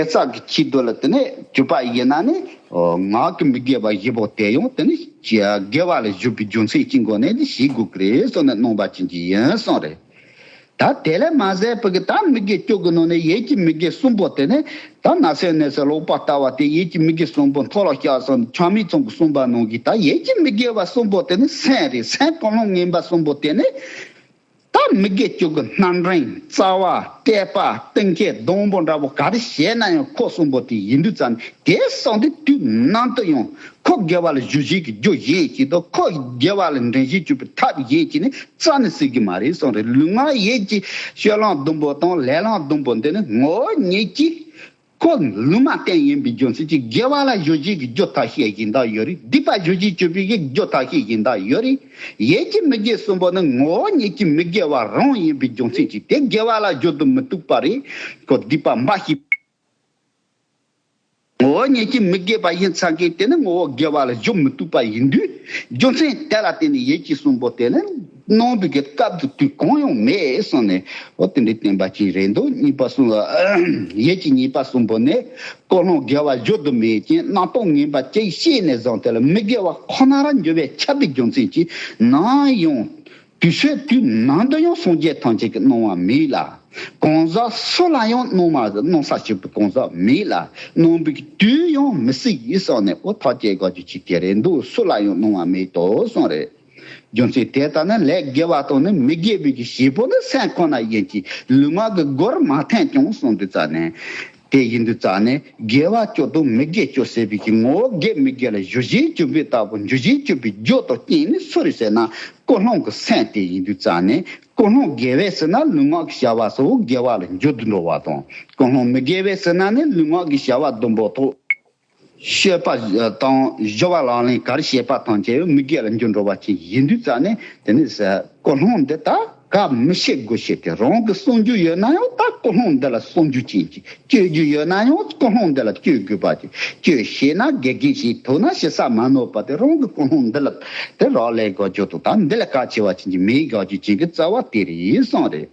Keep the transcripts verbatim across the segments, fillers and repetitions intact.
ཚགས་ཀྱི་ཆེད་དུ་ལ་དེ་ནས་གྱུར་པ་ཡིན་ན་ནི། ངག་གི་མི་དགེ་བ་བཞི་པོ་དེ་ཡང་དེ་ནི་དགེ་བ་ལ་གཞུག་པའི་རྒྱུ་མཚན་གྱི་སྒོ་ནས་ནི་ཞིག་དགོས་ཀྱི་རེད་གསུངས་ནས་གནང་བ་ཅན་གྱི་ཡིན་གསུངས་རེད། ད་དེ་ལས་མ་ཟད་པའི་གི་ད་མི་དགེ་བཅུ་གི་ནང་ནས་ཡིད་ཀྱི་མི་དགེ་གསུམ་པོ་དེ་ནི། ད་ན་སོ་ནས་སུ་ལོག་པ་ལྟ་བ་དེ་ཡིད་ཀྱི་མི་དགེ་གསུམ་པོ་མཐོལ་ལོ་བཤགས་སོང་ཆགས་མེད་ཚང་གི་གསུངས་པ་ནང་གི་ད་ཡིད་ཀྱི་མི་དགེ་བ་གསུམ་པོ་དེ་ནི་སེམས་རེད། སེམས་ཀུན་སློང་ངན་པ་གསུམ་པོ་དེ་ནི། ད་མི་དགེ་བཅུ་གི་སྣ་འདྲེན་རྩ་བ་བསྐྲད་པ་གཏི་མཁས་སྡོང་པོ་འདྲ་པོ་ག་རེ་བྱས་ན་ཡང་ཁོ་གསུམ་པོ་དེ་ཡིན་དུས་ཙམ་དེ་སོང་སྟེ་དུས་ནམ་དུ་ཡང་ཁོ་དགེ་བ་ལ་ཞུགས་བྱེད་ཀྱི་རྒྱུ་ཡིན་གྱི་དང་ཁོ་དགེ་བ་ལ་འདྲེན་བྱེད་བཅུག་པའི་ཐབས་ཡིན་གྱི་ནི་རྩ་ནས་སྲིད་ཀྱི་མ་རེད་གསུངས་རེད། ལུས་ངག་ཡིད་ཀྱི་སྤྱོད་ལམ་བདུན་པོ་དང་ལས་ལམ་བདུན་པོ་འདི་ནི་ངོ་བོ་ཉིད་ཀྱིས། ཁོ་ལུང་མ་བསྟན་ཡིན་པའི་རྒྱུ་མཚན་གྱིས་དགེ་བ་ལ་ཞུགས་བྱེད་ཀྱི་རྒྱུ་ཐབས་ཤེས་ཡིན་དག་ཡོད་རེད། སྡིག་པ་ཞུགས་བྱེད་བཅུག་པའི་རྒྱུ་ཐབས་ཤེས་ཡིན་དག་ཡོད་རེད། ཡིད་ཀྱི་མི་དགེ་གསུམ་པོ་ནི་ངོ་བོ་ཉིད་ཀྱི་མི་དགེ་བ་རང་ཡིན་པའི་རྒྱུ་མཚན་གྱིས་དེ་དགེ་བ་ལ་སྦྱོར་དུ་མི་བཏུབ་པ་རེད། ཁོ་སྡིག་པ་འབའ་ཞིག་ངོ་བོ་ཉིད་ཀྱི་མི་དགེ་བ་ཡིན་ཚང་གིས་དེ་ནི་ངོ་བོ་དགེ་བ་ལ་སྦྱོར་མི་བཏུབ་པ་ཡིན་དུས། རྒྱུ་མཚན་དེ་ལ་བརྟེན་ནས་ཡིད་ཀྱི་གསུམ་པོ་དེ་ནི་གནང་བའི་གི་སྐབས་སུ་དུས་གང་ཡང་མེད་གསུངས་ནས་འོ་དེ་འདྲའི་བསྟན་པ་ཅིག་རེད་འདུག་གཉིས་པ་གསུམ་ཡིད་ཀྱི་གཉིས་པ་གསུམ་པོ་ནི་ཀུན་སློང་དགེ་བ་སྦྱོར་དུ་མེད་ཅིང་རྣམ་རྟོག་ངན་པ་ཅིག་ཤེས་ནས་བཟུང་དེ་ལ་མི་དགེ་བ་ཁོ་ན་ར་འགྱུར་བས་ཁྱབ་པའི་རྒྱུ་མཚན་གྱིས་ནམ་ཡང་དུས་ཚོད་དུས་ནམ་དུ་ཡང་སངས་རྒྱས་ཐམས་ཅད་ཀྱིས་གནང་བ་མེད་ལ། གང་ཟག་སུ་ལ་ཡང་གནང་མ་གནང་ས་ཞིག་པའི་གང་ཟག་མེད་ལ། གནང་བའི་དུས་ཡང་མི་སྲིད་ཡིན་གསུངས་ནས་འོ་ཐག་བཅད་དགོས་རྒྱུ་ཅིག་དེ་རེད་འདུག་སུ་ལ་ཡང་གནང་བ་མེད་དོ་གསུངས་རེད། རྒྱུ་མཚན་དེ་ལྟར་ན་ལས་དགེ་བ་དང་ནི་མི་དགེ་བའི་གི་བྱེད་པོ་ནི་སེམས་ཁོ་ན་ཡིན་གྱི་ལུས་ངག་གི་སྒོར་མ་འཐེན་ཀྱང་གསུངས་དུས་ཙ་ནས། དེ་ཡིན་དུས་ཙ་ནས་དགེ་བ་སྤྱོད་དང་མི་དགེ་སྤྱོད་ཟེར་བའི་གི་ངོ་བོ་དགེ་མི་དགེ་ལ་ཞུགས་བྱེད་བཅུག་པའི་ལྟ་བུ་ཞུགས་བྱེད་བཅུག་པའི་རྒྱུ་དང་རྐྱེན་ནི་སུ་རེད་ཟེར་ན་ཀུན་སློང་གི་སེམས་དེ་ཡིན་དུས་ཙ་ནས་ཀུན་སློང་དགེ་བས་ཟེར་ན་ལུས་ངག་གི་བྱ་བ་སོགས་དགེ་བ་ལ་འགྱུར་དུ་འགྲོ་བ་དང་ཀུན་སློང་མི་དགེ་བས་ཟེར་ན་ནི་ལུས་ངག་གི་བྱ་བ་བདུན་པོ་ཐོག་སྤྱོད་པ་དང་སྦྱོར་བ་ལག་ལེན་ག་རེ་བྱེད་པ་ཐམས་ཅད་མི་དགེ་ལ་འགྱུར་འགྲོ་བ་ཅིག་ཡིན་དུས་ཙ་ནས་དེ་ནི་ཀུན་སློང་འདི་དག་ག་མི་བྱེད་དགོས་ཤེས་ཏེ་རང་གི་གསུང་རྒྱུ་ཡོད་ན་ཡང་ད་ཀུན་སློང་འདི་ལ་གསུང་རྒྱུ་ཅན་གྱི་སྤྱོད་རྒྱུ་ཡོད་ན་ཡང་ཀུན་སློང་འདི་ལ་སྤྱོད་དགོས་པ་ཅིག་སྤྱོད་ཤེས་ན་དགེ་རྒན་ཞིག་ཐུག་ན་ཞེ་ས་མ་ནོར་བ་དེ་རང་གི་ཀུན་སློང་འདི་ལ་དེ་རག་ལས་དགོས་རྒྱུ་དང་ད་འདི་ལ་གལ་ཆེ་བ་ཅན་གྱི་མེད་དགོས་རྒྱུ་ཅན་གྱི་རྩ་བ་དེ་རེད་གསུངས་རེད།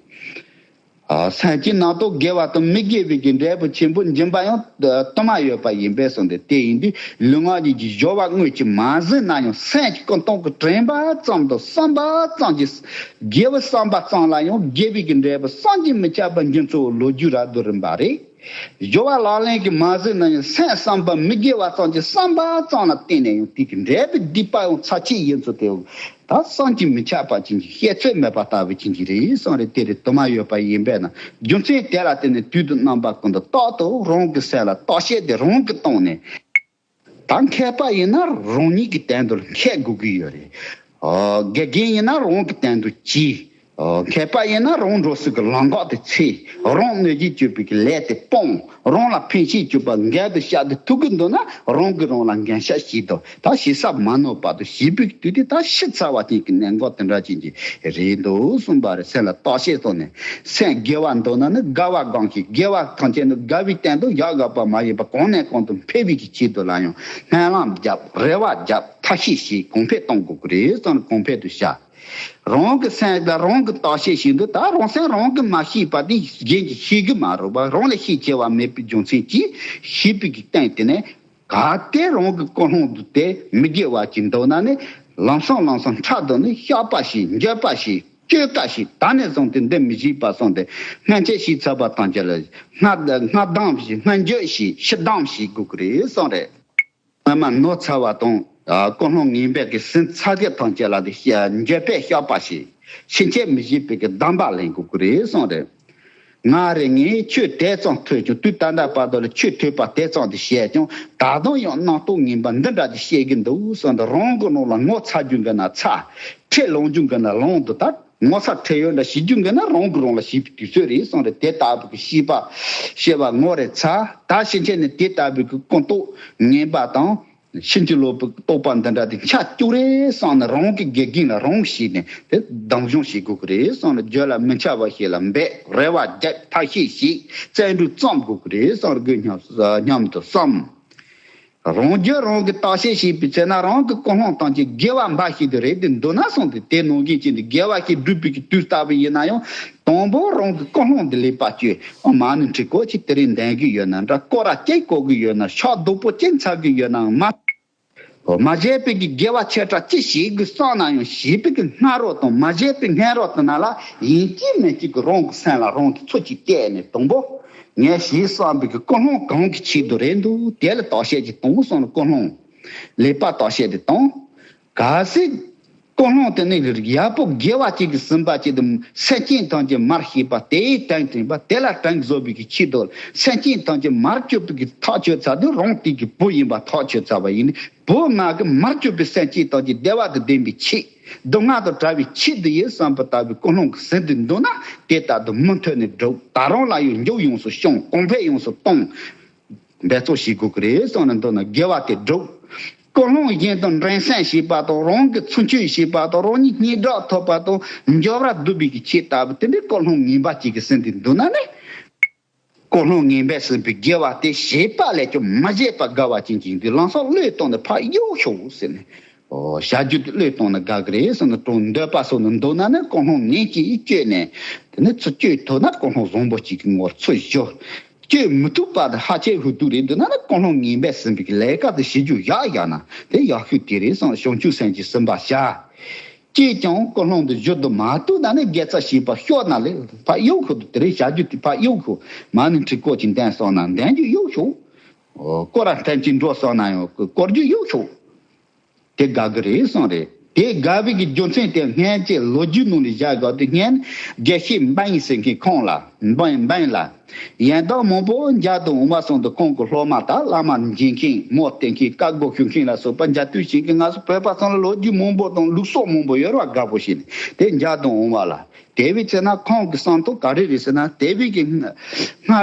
སེམས་ཀྱི་རྣམ་རྟོག་དགེ་བ་དང་མི་དགེ་བའི་གི་འབྲས་བུ་ཆེན་པོ་འབྱིན་པ་ཡང་དུ་མ་ཡོད་པ་ཡིན་པས་གསུངས་ཏེ་དེ་ཡིན་དུས་ལུས་ངག་གཉིས་ཀྱི་སྦྱོར་བ་དངོས་ཀྱིས་མ་ཟིན་ན་ཡང་སེམས་ཀྱི་ཀུན་རྟོག་གི་དྲན་པ་ཙམ་དང་བསམ་པ་ཙམ་གྱིས་དགེ་བའི་བསམ་པ་ཙམ་ལ་ཡང་དགེ་བའི་གི་འབྲས་བུ་བསམ་གྱིས་མི་ཁྱབ་པ་འབྱིན་ཚུལ་ལོ་རྒྱུས་རབ་ཏུ་རིམ་པ་རེད། སྦྱོར་བ་ལག་ལེན་གྱིས་མ་ཟིན་ན་ཡང་སེམས་བསམ་པ་མི་དགེ་བ་ཙམ་གྱིས་བསམ་པ་ཙམ་ལ་བརྟེན་ནས་ཡང་དེ་གི་འབྲས་བུ་སྡིག་པ་ཡང་ཚབས་ཆེ་ཡིན་ཚུལ་དེ། ད་བསམ་གྱིས་མི་ཁྱབ་པ་ཅན་གྱི་བཤད་ཚོད་མེད་པ་ལྟ་བུ་ཅན་གྱི་རེད་གསུངས་རེད། དེ་རེད་དུ་མ་ཡོད་པ་ཡིན་པས་ན་རྒྱུ་མཚན་དེ་ལ་བརྟེན་ནས་དུས་དང་རྣམ་པ་ཀུན་ཏུ་རྟག་ཏུ་རང་གི་སེམས་ལ་བརྟག་དཔྱད་དེ་རང་གིས་བཏང་ནས། ད་མཁས་པ་ཡིན་ན་རང་ཉིད་ཀྱི་སྟེང་དུ་མཁས་དགོས་ཀྱི་ཡོད་རེད། ཨོ། དགེ་རྒན་ཡིན་ན་རང་གི་སྟེང་དུ་གྱིས། ཨོ། མཁས་པ་ཡིན་ན་རང་འགྲོ་སའི་གི་ལམ་ཁ་དེ་འཚོལ། རང་གནོད་བྱེད་སྤྱོད་པའི་གི་ལས་དེ་སྤོང་། རང་ལ་ཕན་ཤེས་སྤྱོད་པ་འགལ་དུ་བཤད་དེ་ཐུག་གི་འདུག་ན་རང་གིས་རང་ལ་འགན་ཤ་ཞིག་དང་ད་ཞིག་ས་མ་ནོར་བར་དུ་ཞིག་པའི་དུས་དེ་ད་ཤི་ཚར་བ་ཅན་གྱི་གནད་འགག་དེ་འདྲ་ཅན་གྱི་རེད་འདུག་གསུངས་པ་རེད། སེམས་ལ་བརྟག་དཔྱད་བཏང་ནས་སེམས་དགེ་བ་འདུག་ན་ནི་དགའ་བ་གང་ཞིག་དགེ་བ་ཐམས་ཅད་ནི་དགའ་བའི་སྟེང་དུ་ཡག་དགའ་བ་མ་ཡིན་པ་གང་ནས་གང་དུ་འཕེལ་བའི་གི་ཆེད་དུ་ལ་ཡང་སྨོན་ལམ་བརྒྱབ་རེ་བ་བརྒྱབ་ཐབས་ཤེས་ཤིག་གོང་འཕེལ་གཏོང་དགོས་ཀྱི་རེད་གསུངས་ནས་གོང་འཕེལ་དུ་བྱ། རང་གི་སེམས་ལ་རང་གི་བརྟག་དཔྱད་བྱེད་དུས་ད་རང་སེམས་རང་གིས་མ་ཤེས་པ་དེ་གཞན་གྱིས་ཤེས་ཀྱི་མ་རེད་པ། རང་ལས་ཤེས་ཆེ་བ་མེད་པའི་རྒྱུ་མཚན་གྱིས་ཤེས་པའི་གི་སྟེང་དེ་ནས་གལ་ཏེ་རང་གི་ཀུན་སློང་དུ་དེ་མི་དགེ་བ་ཅིག་འདུག་ན་ནི་ལམ་སང་ལམ་སང་ཕྲག་དོག་ནི་བཤགས་པ་ཞིག་འགྱོད་པ་ཞིག་བཅོས་དཀའ་ཞིག་ད་ནས་བཟུང་སྟེ་འདི་མི་བྱེད་པ་སོང་སྟེ་སྔོན་ཆད་ཤེས་ཚར་བ་དང་ཅི་ལ་སྔ་སྔ་ལྡང་ཞིག་སྔ་འགྱོད་ཞིག་ཕྱི་ལྡང་ཞིག་དགོས་ཀྱི་རེད་གསུངས་རེད། སྔོན་མ་ནོར་ཚར་བ་དང་ཀུན་སློང་ངན་པའི་གི་ཟིན་ཚར་གྱི་ཐམས་ཅད་ལ་དེ་འགྱོད་པས་བཤགས་པ་ཞིག་ཕྱིན་ཆད་མི་བྱེད་པའི་གི་གདམས་པ་ལེན་དགོས་ཀྱི་རེད་གསུངས་རེད། ང་རེ་ངས་ཆོས་དེ་ཙམ་ཐོས་ཀྱང་དུས་ད་ལྟ་བར་དུ་ལ་ཆོས་ཐོས་པ་དེ་ཙམ་དེ་བཤད་ཀྱང་ད་དུང་ཡང་རྣམ་རྟོག་ངན་པ་འདི་འདྲ་དེ་བཤད་ཀྱི་འདུག་གསུངས་ཏེ་རང་གི་ནང་ལ་ངོ་ཚ་རྒྱུ་འགི་ན་ཚ། ཁྲེལ་ལོང་རྒྱུ་འགི་ན་ལོང་དུ་ད་ངོ་ཚ་ཁྲེལ་ཡོད་འདྲ་བྱེད་རྒྱུ་འགི་ན་རང་གི་རང་ལ་བྱེད་པའི་དུས་ཚོད་རེད་གསུངས་རེད། དེ་ལྟ་བུ་གི་ཤེས་པ་ཤེས་པ་ངོ་རེ་ཚ་ད་ཕྱིན་ཆད་ནས་དེ་ལྟ་བུ་གི་ཀུན་རྟོག་ངན་པ་དང་། ཕྱིན་ཅི་ལོག་པའི་རྟོག་པ་འདི་འདྲ་དེ་འཆར་བཅུག་རེ་བསམ་ནས་རང་གི་དགེ་རྒན་ལ་རང་ཞུས་ནས་དེ་སྡང་ཞེན་བྱེད་དགོས་ཀྱི་རེད་བསམ་ནས་རྒྱུད་ལ་མི་འཆབ་པ་ཞིག་ལ་འབད་རེ་བ་བརྒྱབ་ཐབས་ཤེས་ཤིག་བརྩོན་འགྲུས་བརྩམ་དགོས་ཀྱི་རེད་བསམ་རྒྱུ་སྙམ་སྙམ་དུ་བསམ། རང་རྒྱུད་རང་གི་བརྟག་དཔྱད་བྱས་པའི་ཚེ་ན་རང་གི་ཀུན་སློང་ཐམས་ཅད་དགེ་བ་འབའ་ཞིག་ཏུ་རེད་དེ་འདོད་ན་སོང་སྟེ་དེ་ནང་བཞིན་བྱས་ཏེ་དགེ་བ་ཞིག་བསྒྲུབ་པའི་གི་དུས་ལྟ་བུ་ཡིན་ན་ཡང་དང་པོ་རང་གི་ཀུན་སློང་འདི་ལེགས་པ་བཅོས། ཨ་མ་ནི་ཁྲི་སྐོར་ཅིག་དེ་རིང་འདོན་གི་ཡོད་ན་འདྲ། སྐོར་ར་གཅིག་བསྐོར་གི་ཡོད་ན། ཕྱག་རྡོག་པོ་གཅིག་འཚལ་གི་ཡོད་ན། མ་མ་བྱས་པའི་གི་དགེ་བ་ཆེ་ཕྲ་ཅི་ཞིག་གི་བསགས་ན་ཡང་བྱས་པའི་གི་སྔ་རོལ་དང་མ་བྱས་པའི་སྔན་རོལ་དེ་ན་ལ་ཡིན་གཅིག་མིན་གཅིག་གི་རང་གི་སེམས་ལ་རང་གི་ཚུལ་གྱིས་བལྟས་ནས་དང་པོ་ངས་བྱས་བསགས་པའི་གི་ཀུན་སློང་གང་གི་ཆེད་དུ་རེད་འདུག་དེ་ལ་བརྟག་དཔྱད་ཅིག་དང་པོ་སོང་ནས་ཀུན་སློང་ལེགས་པར་བརྟག་དཔྱད་དེ་དང་། གལ་སྲིད་ཀུན་སློང་དེ་ནི་ཡག་པོ་དགེ་བ་ཅིག་གིས་ཟིན་པ་ཅིག་དང་སེམས་ཅན་ཐམས་ཅད་མར་ཤེས་པ་དེའི་དོན་དྲན་པ་དེ་ལ་དྲན་གཟོ་བའི་གི་ཆེད་དུ་སེམས་ཅན་ཐམས་ཅད་མར་གྱུར་པའི་གི་ཐག་ཆོད་ཚར་དུས་རང་དེ་གི་བུ་ཡིན་པ་ཐག་ཆོད་ཚར་བ་ཡིན། བུ་མ་གི་མར་གྱུར་པའི་སེམས་ཅན་ཐམས་ཅད་བདེ་བ་དང་ལྡན་པའི་ཆེད། སྡུག་བསྔལ་དང་བྲལ་བའི་ཆེད་དུ་ཡིན་བསམ་པ་ལྟ་བུའི་ཀུན་སློང་གིས་ཟིན་ཏེ་འདུག་ན་དེ་ལྟར་དུ་མུ་མཐུད་ནས་བསྒྲུབ། ད་རུང་ལ་ཡང་མགྱོགས་ཡོངས་སུ་སྐྱོང་། གོང་འཕེལ་ཡོངས་སུ་གཏོང་། འབད་རྩོལ་བྱེད་དགོས་ཀྱི་རེད་བསམ་ནས་འདུག་ན་དགེ་བ་དེ་བསྒྲུབ། ཀུན་སློང་གཞན་དང་འགྲན་སེམས་བྱེད་པ་དང་རང་གི་ཚུལ་འཆོས་བྱེད་པ་དང་རང་ཉིད་སྙན་གྲགས་ཐོབ་པ་དང་འབྱོར་བ་སྒྲུབ་པའི་གི་ཆེད་ལྟ་བུ་དེ་འདྲའི་ཀུན་སློང་ངན་པ་ཅིག་གིས་ཟིན་ཏེ་འདུག་ན་ནི། ཀུན་སློང་ངན་པས་ཟིན་པའི་དགེ་བ་དེ་བྱས་པ་ལས་ཀྱང་མ་བྱས་པ་དགའ་བ་ཅན་གྱི་འདི་ལམ་སང་བློས་བཏང་ནས་ཕར་གཡུག་ཤོག་ཟེར་ནས། ཨོ་བྱ་རྒྱུ་དེ་བློས་བཏང་ན་དགའ་གི་རེད་བསམ་ནས་དྲང་འདོད་པ་སོགས་ནས་འདུག་ན་ནི་ཀུན་སློང་ནན་གྱིས་བཅོས་ནས་དེ་ནས་ཚུར་བཅོས་ཐུབ་ན་ཀུན་སློང་བཟང་པོ་གཅིག་གི་ངོར་ཚུར་གཞོལ། བཅོས་མི་ཐུབ་པ་དང་ཧ་ཅང་ཧུ་ཐུག་རེད་འདུག་ན་ནི་ཀུན་སློང་ངན་པས་ཟིན་པའི་ལས་ཀ་དེ་བྱེད་རྒྱུ་ཡག་ཡག་ན་དེ་ཡག་ཤོས་དེ་རེད་བསམ། བྱང་ཆུབ་སེམས་ཀྱིས་ཟིན་པར་བྱ། ཅེས་ཀྱང་ཀུན་སློང་དུ་བཞུར་དུ་མ་བཏུབ་ན་ནི་དགེ་རྩ་བྱས་པ་ཤོར་ན་ལས་ཕར་གཡུག་ཤོག་དུ་དེ་རེད། བྱ་རྒྱུ་དེ་ཕར་གཡུག་ཤོག་མ་ནི་ཁྲི་སྐོར་གྱི་འདོན་སོང་ན་འདོན་རྒྱུ་གཡུག་ཤོག་སྐོར་ར་ཐེངས་གཅིག་འགྲོ་སོང་ན་ཡང་སྐོར་རྒྱུ་གཡུག་ཤོག་དེ་དགའ་གི་རེད་བསམ་རེད། དེ་དགའ་བའི་གི་རྒྱུ་མཚན་དེ་སྔན་ཆད་ལོ་རྒྱུས་ནང་ལ་བཞག་ག་དེ་སྔན་དགེ་བཤེས་འབན་ཟེར་མཁན་ཁོང་ལ་འབན་འབན་ལ། ཡན་དག་མང་པོ་མཇལ་དུ་འོང་བ་སོང་དུ་ཁོང་གི་སློབ་མ་དང་བླ་མ་མཇལ་མཁན་མོ་བསྟེན་མཁན་བཀའ་བསྒོ་ཞུ་མཁན་ལ་སོགས་པ་མཇལ་དུས་ཤིག་གི་ང་ཚོ་བོད་པ་ཚང་ལ་ལོ་རྒྱུས་མང་པོ་དང་ལུགས་སྲོལ་མང་པོ་ཡོད་ར་དགའ་པོ་ཞིག་ནས་དེ་མཇལ་དུ་འོང་བ་ལ་དེ་བས་ཚེ་ན་ཁོང་གི་བསམ་ཐོག་ག་རེ་རེད་ཟེར་ན་དེ་བས་ཀྱི་སྔ་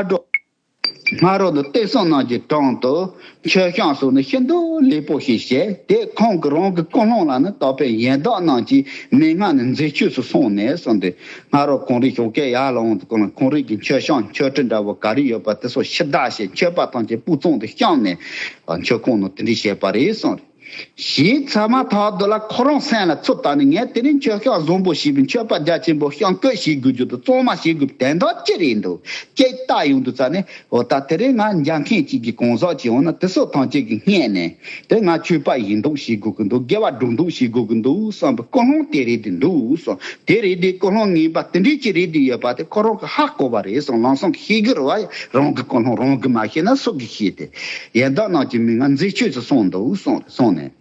དྲོ་སྔ་རོལ་དུ་བསྟན་སྲུང་རྣམས་ཀྱི་དྲུང་དུ་མཆོད་བཤམས་སོགས་ནི་ཤིན་ཏུ་ལེགས་པོ་ཞིག་བྱས་ཏེ་ཁོང་གི་རང་གི་ཀུན་སློང་ལ་ནི་དག་པའི་ཡན་དག་རྣམས་ཀྱི་མན་ངག་ནི་མཛེས་ཆོས་སུ་སོང་ནས་གསུངས་ཏེ། སྔ་རོལ་གངས་རིའི་བྱང་སྐད་ཡར་ལངས་ཏེ་ཁོང་རིགས་ཀྱི་མཆོད་བཤམས་མཆོད་ཁྲི་འདྲ་བོ་ག་རེ་ཡོད་པ་དེ་ཚོ་ཕྱིར་བདག་བྱས་མཆོད་པ་ཐམས་ཅད་སྤུས་གཙང་དུ་བཤམས་ནས་མཆོད་ཁང་ནང་དེ་འདྲ་བྱས་པ་རེད་གསུངས་རེད། ཞེས་ཚར་མ་ཐག་ཏུ་ལ་ཁོ་རང་སེམས་ལ་ཚུར་བལྟས་ནས་ངས་དེ་རིང་མཆོད་བཤམས་བཟང་པོ་བྱས་པའི་མཆོད་པ་རྒྱ་ཆེན་པོ་བཤམས་བཀོད་བྱེད་དགོས་རྒྱུ་དང་གཙང་མ་བྱེད་དགོས་པའི་དོན་དག་ཅི་རེད་འདུག་ཅེས་བལྟ་ཡོང་དུས་ཙ་ནས་འོ་ད་དེ་རིང་ང་མཇལ་མཁན་གཅིག་གི་གང་ཟག་ཅིག་འོང་ན་དེ་ཚོ་ཐམས་ཅད་ཀྱི་སྔས་ནས་དེ་ང་ཆོས་པ་ཡིན་མདོག་བྱེད་དགོས་ཀྱི་འདུག་དགེ་བ་སྒྲུབ་མདོག་བྱེད་དགོས་ཀྱི་འདུག་བསམ་པའི་ཀུན་སློང་དེ་རེད་དེ་འདུག་བསམ། དེ་རེད་དེ་ཀུན་སློང་ངན་པ་དེ་འདྲས་ཅིག་རེད་དེ་ཡོད་པ་དེ་ཁོ་རང་གི་ཧ་གོ་བ་རེད་བསམ། ལམ་སང་གི་ཤེས་ཀྱི་རེད་བ། རང་གི་ཀུན་སློང་རང་གིས་མ་ཤེས་ན་སུ་གིས་ཤེས་ཏེ། ཡན་དག་རྣམས་ཀྱི་མན་ངག་མཛེས་ཆོས་སུ་སོང་འདུག་གསུངས་གསུངས་ནས།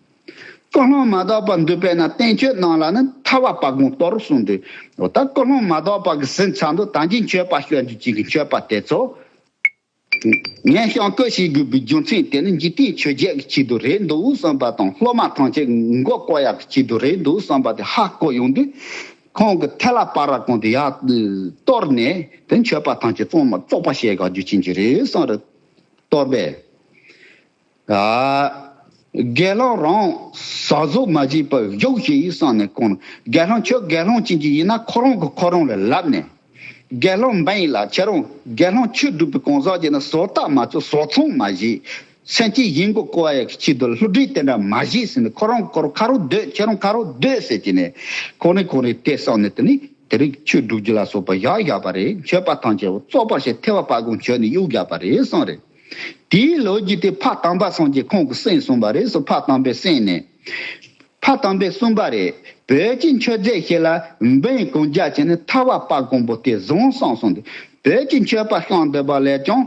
ཀུན་སློང་མ་དག་པར་འདུག་པས་ན་བསྟན་བཅོས་རྣམས་ལ་ནི་ཐར་པ་དཔའ་དགོངས་གཏོར་གསུངས་ཏེ། འོ་ད་ཀུན་སློང་མ་དག་པ་གི་ཟིན་ཚར་འདུག་ད་གིན་མཆོད་པ་བཤམས་རྒྱུ་གཅིག་གི་མཆོད་པ་དེ་ཚོ། ངས་བཤམས་བཀོད་བྱེད་དགོས་པའི་རྒྱུ་མཚན་དེ་ནི་འཇིག་རྟེན་ཆོས་བརྒྱད་ཀྱི་ཆེད་དུ་རེད་འདུག་བསམ་པ་དང་སློབ་མ་ཐམས་ཅད་མགོ་སྐོར་ཡག་གི་ཆེད་དུ་རེད་འདུག་བསམ་པ་དེ་ཧ་གོ་ཡོང་དུས། ཁོང་གི་ཐལ་བ་སྤར་བ་གོང་དུ་ཡར་གཏོར་ནས་དེ་མཆོད་པ་ཐམས་ཅད་གཙང་མ་བཙོག་པ་བྱས་དགོས་རྒྱུ་ཅན་གྱི་རེད་བསམ་རེད། གཏོར་པས། ཨ། དགེ་སློང་རང་ཟ་ཟོ་མ་བྱས་པར་བཞུགས་ཞེས་གསུངས་ནས་ཁོང་དགེ་སློང་ཁྱོད་དགེ་སློང་ཅན་གྱི་ཡིན་ན་ཁོ་རང་གི་ཁོ་རང་ལ་ལབ་ནས། དགེ་སློང་འབན་ཡིན་ལ་ཁྱེད་རང་དགེ་སློང་ཆོས་སྒྲུབ་པའི་གང་ཟག་ཅིག་ན་ཟོ་ལྟ་མ་བྱོས་ཟོ་ཚོང་མ་བྱེད། སེམས་ཅན་གཞན་མགོ་སྐོར་ཡག་གི་ཆེད་དུ་ལ་བསླུ་བྲིད་དེ་འདྲ་མ་བྱེད་ཟེར་ནས་ཁོ་རང་ཁོ་རང་ཁ་རོག་སྡོད་ཁྱེད་རང་ཁ་རོག་སྡོད་ཟེར་གྱི་ནས་ཁོ་རང་ཁོ་རང་དེ་གསུངས་ནས་དེ་ནི་དེ་རིང་ཆོས་སྒྲུབ་རྒྱུ་ལ་སོགས་པ་ཡག་བཞག་པ་རེད། མཆོད་པ་ཐམས་ཅད་བཙོག་པར་བྱས་ཐལ་བ་སྤར་གོང་བྱོན་ནས་གཡུག་བཞག་པ་རེད་གསུངས་རེད། དེའི་ལོ་རྒྱུས་དེ་ཕ་དམ་པ་སངས་རྒྱས་ཁོང་གིས་གསུངས་གསུངས་པ་རེད་གསུངས། ཕ་དམ་པས་གསུངས་ནས། ཕ་དམ་པས་གསུངས་པ་རེད། བོད་ཀྱི་མཆོད་རྫས་ཤིག་ལ་འབུམ་གང་རྒྱ་བྱས་ནས་ཐལ་བ་སྤར་གོང་པོ་དེ་བཟང་བསམ་གསུངས་ཏེ། བོད་ཀྱི་མཆོད་པ་བཤམས་བསྡད་པ་ལས་ཀྱང་།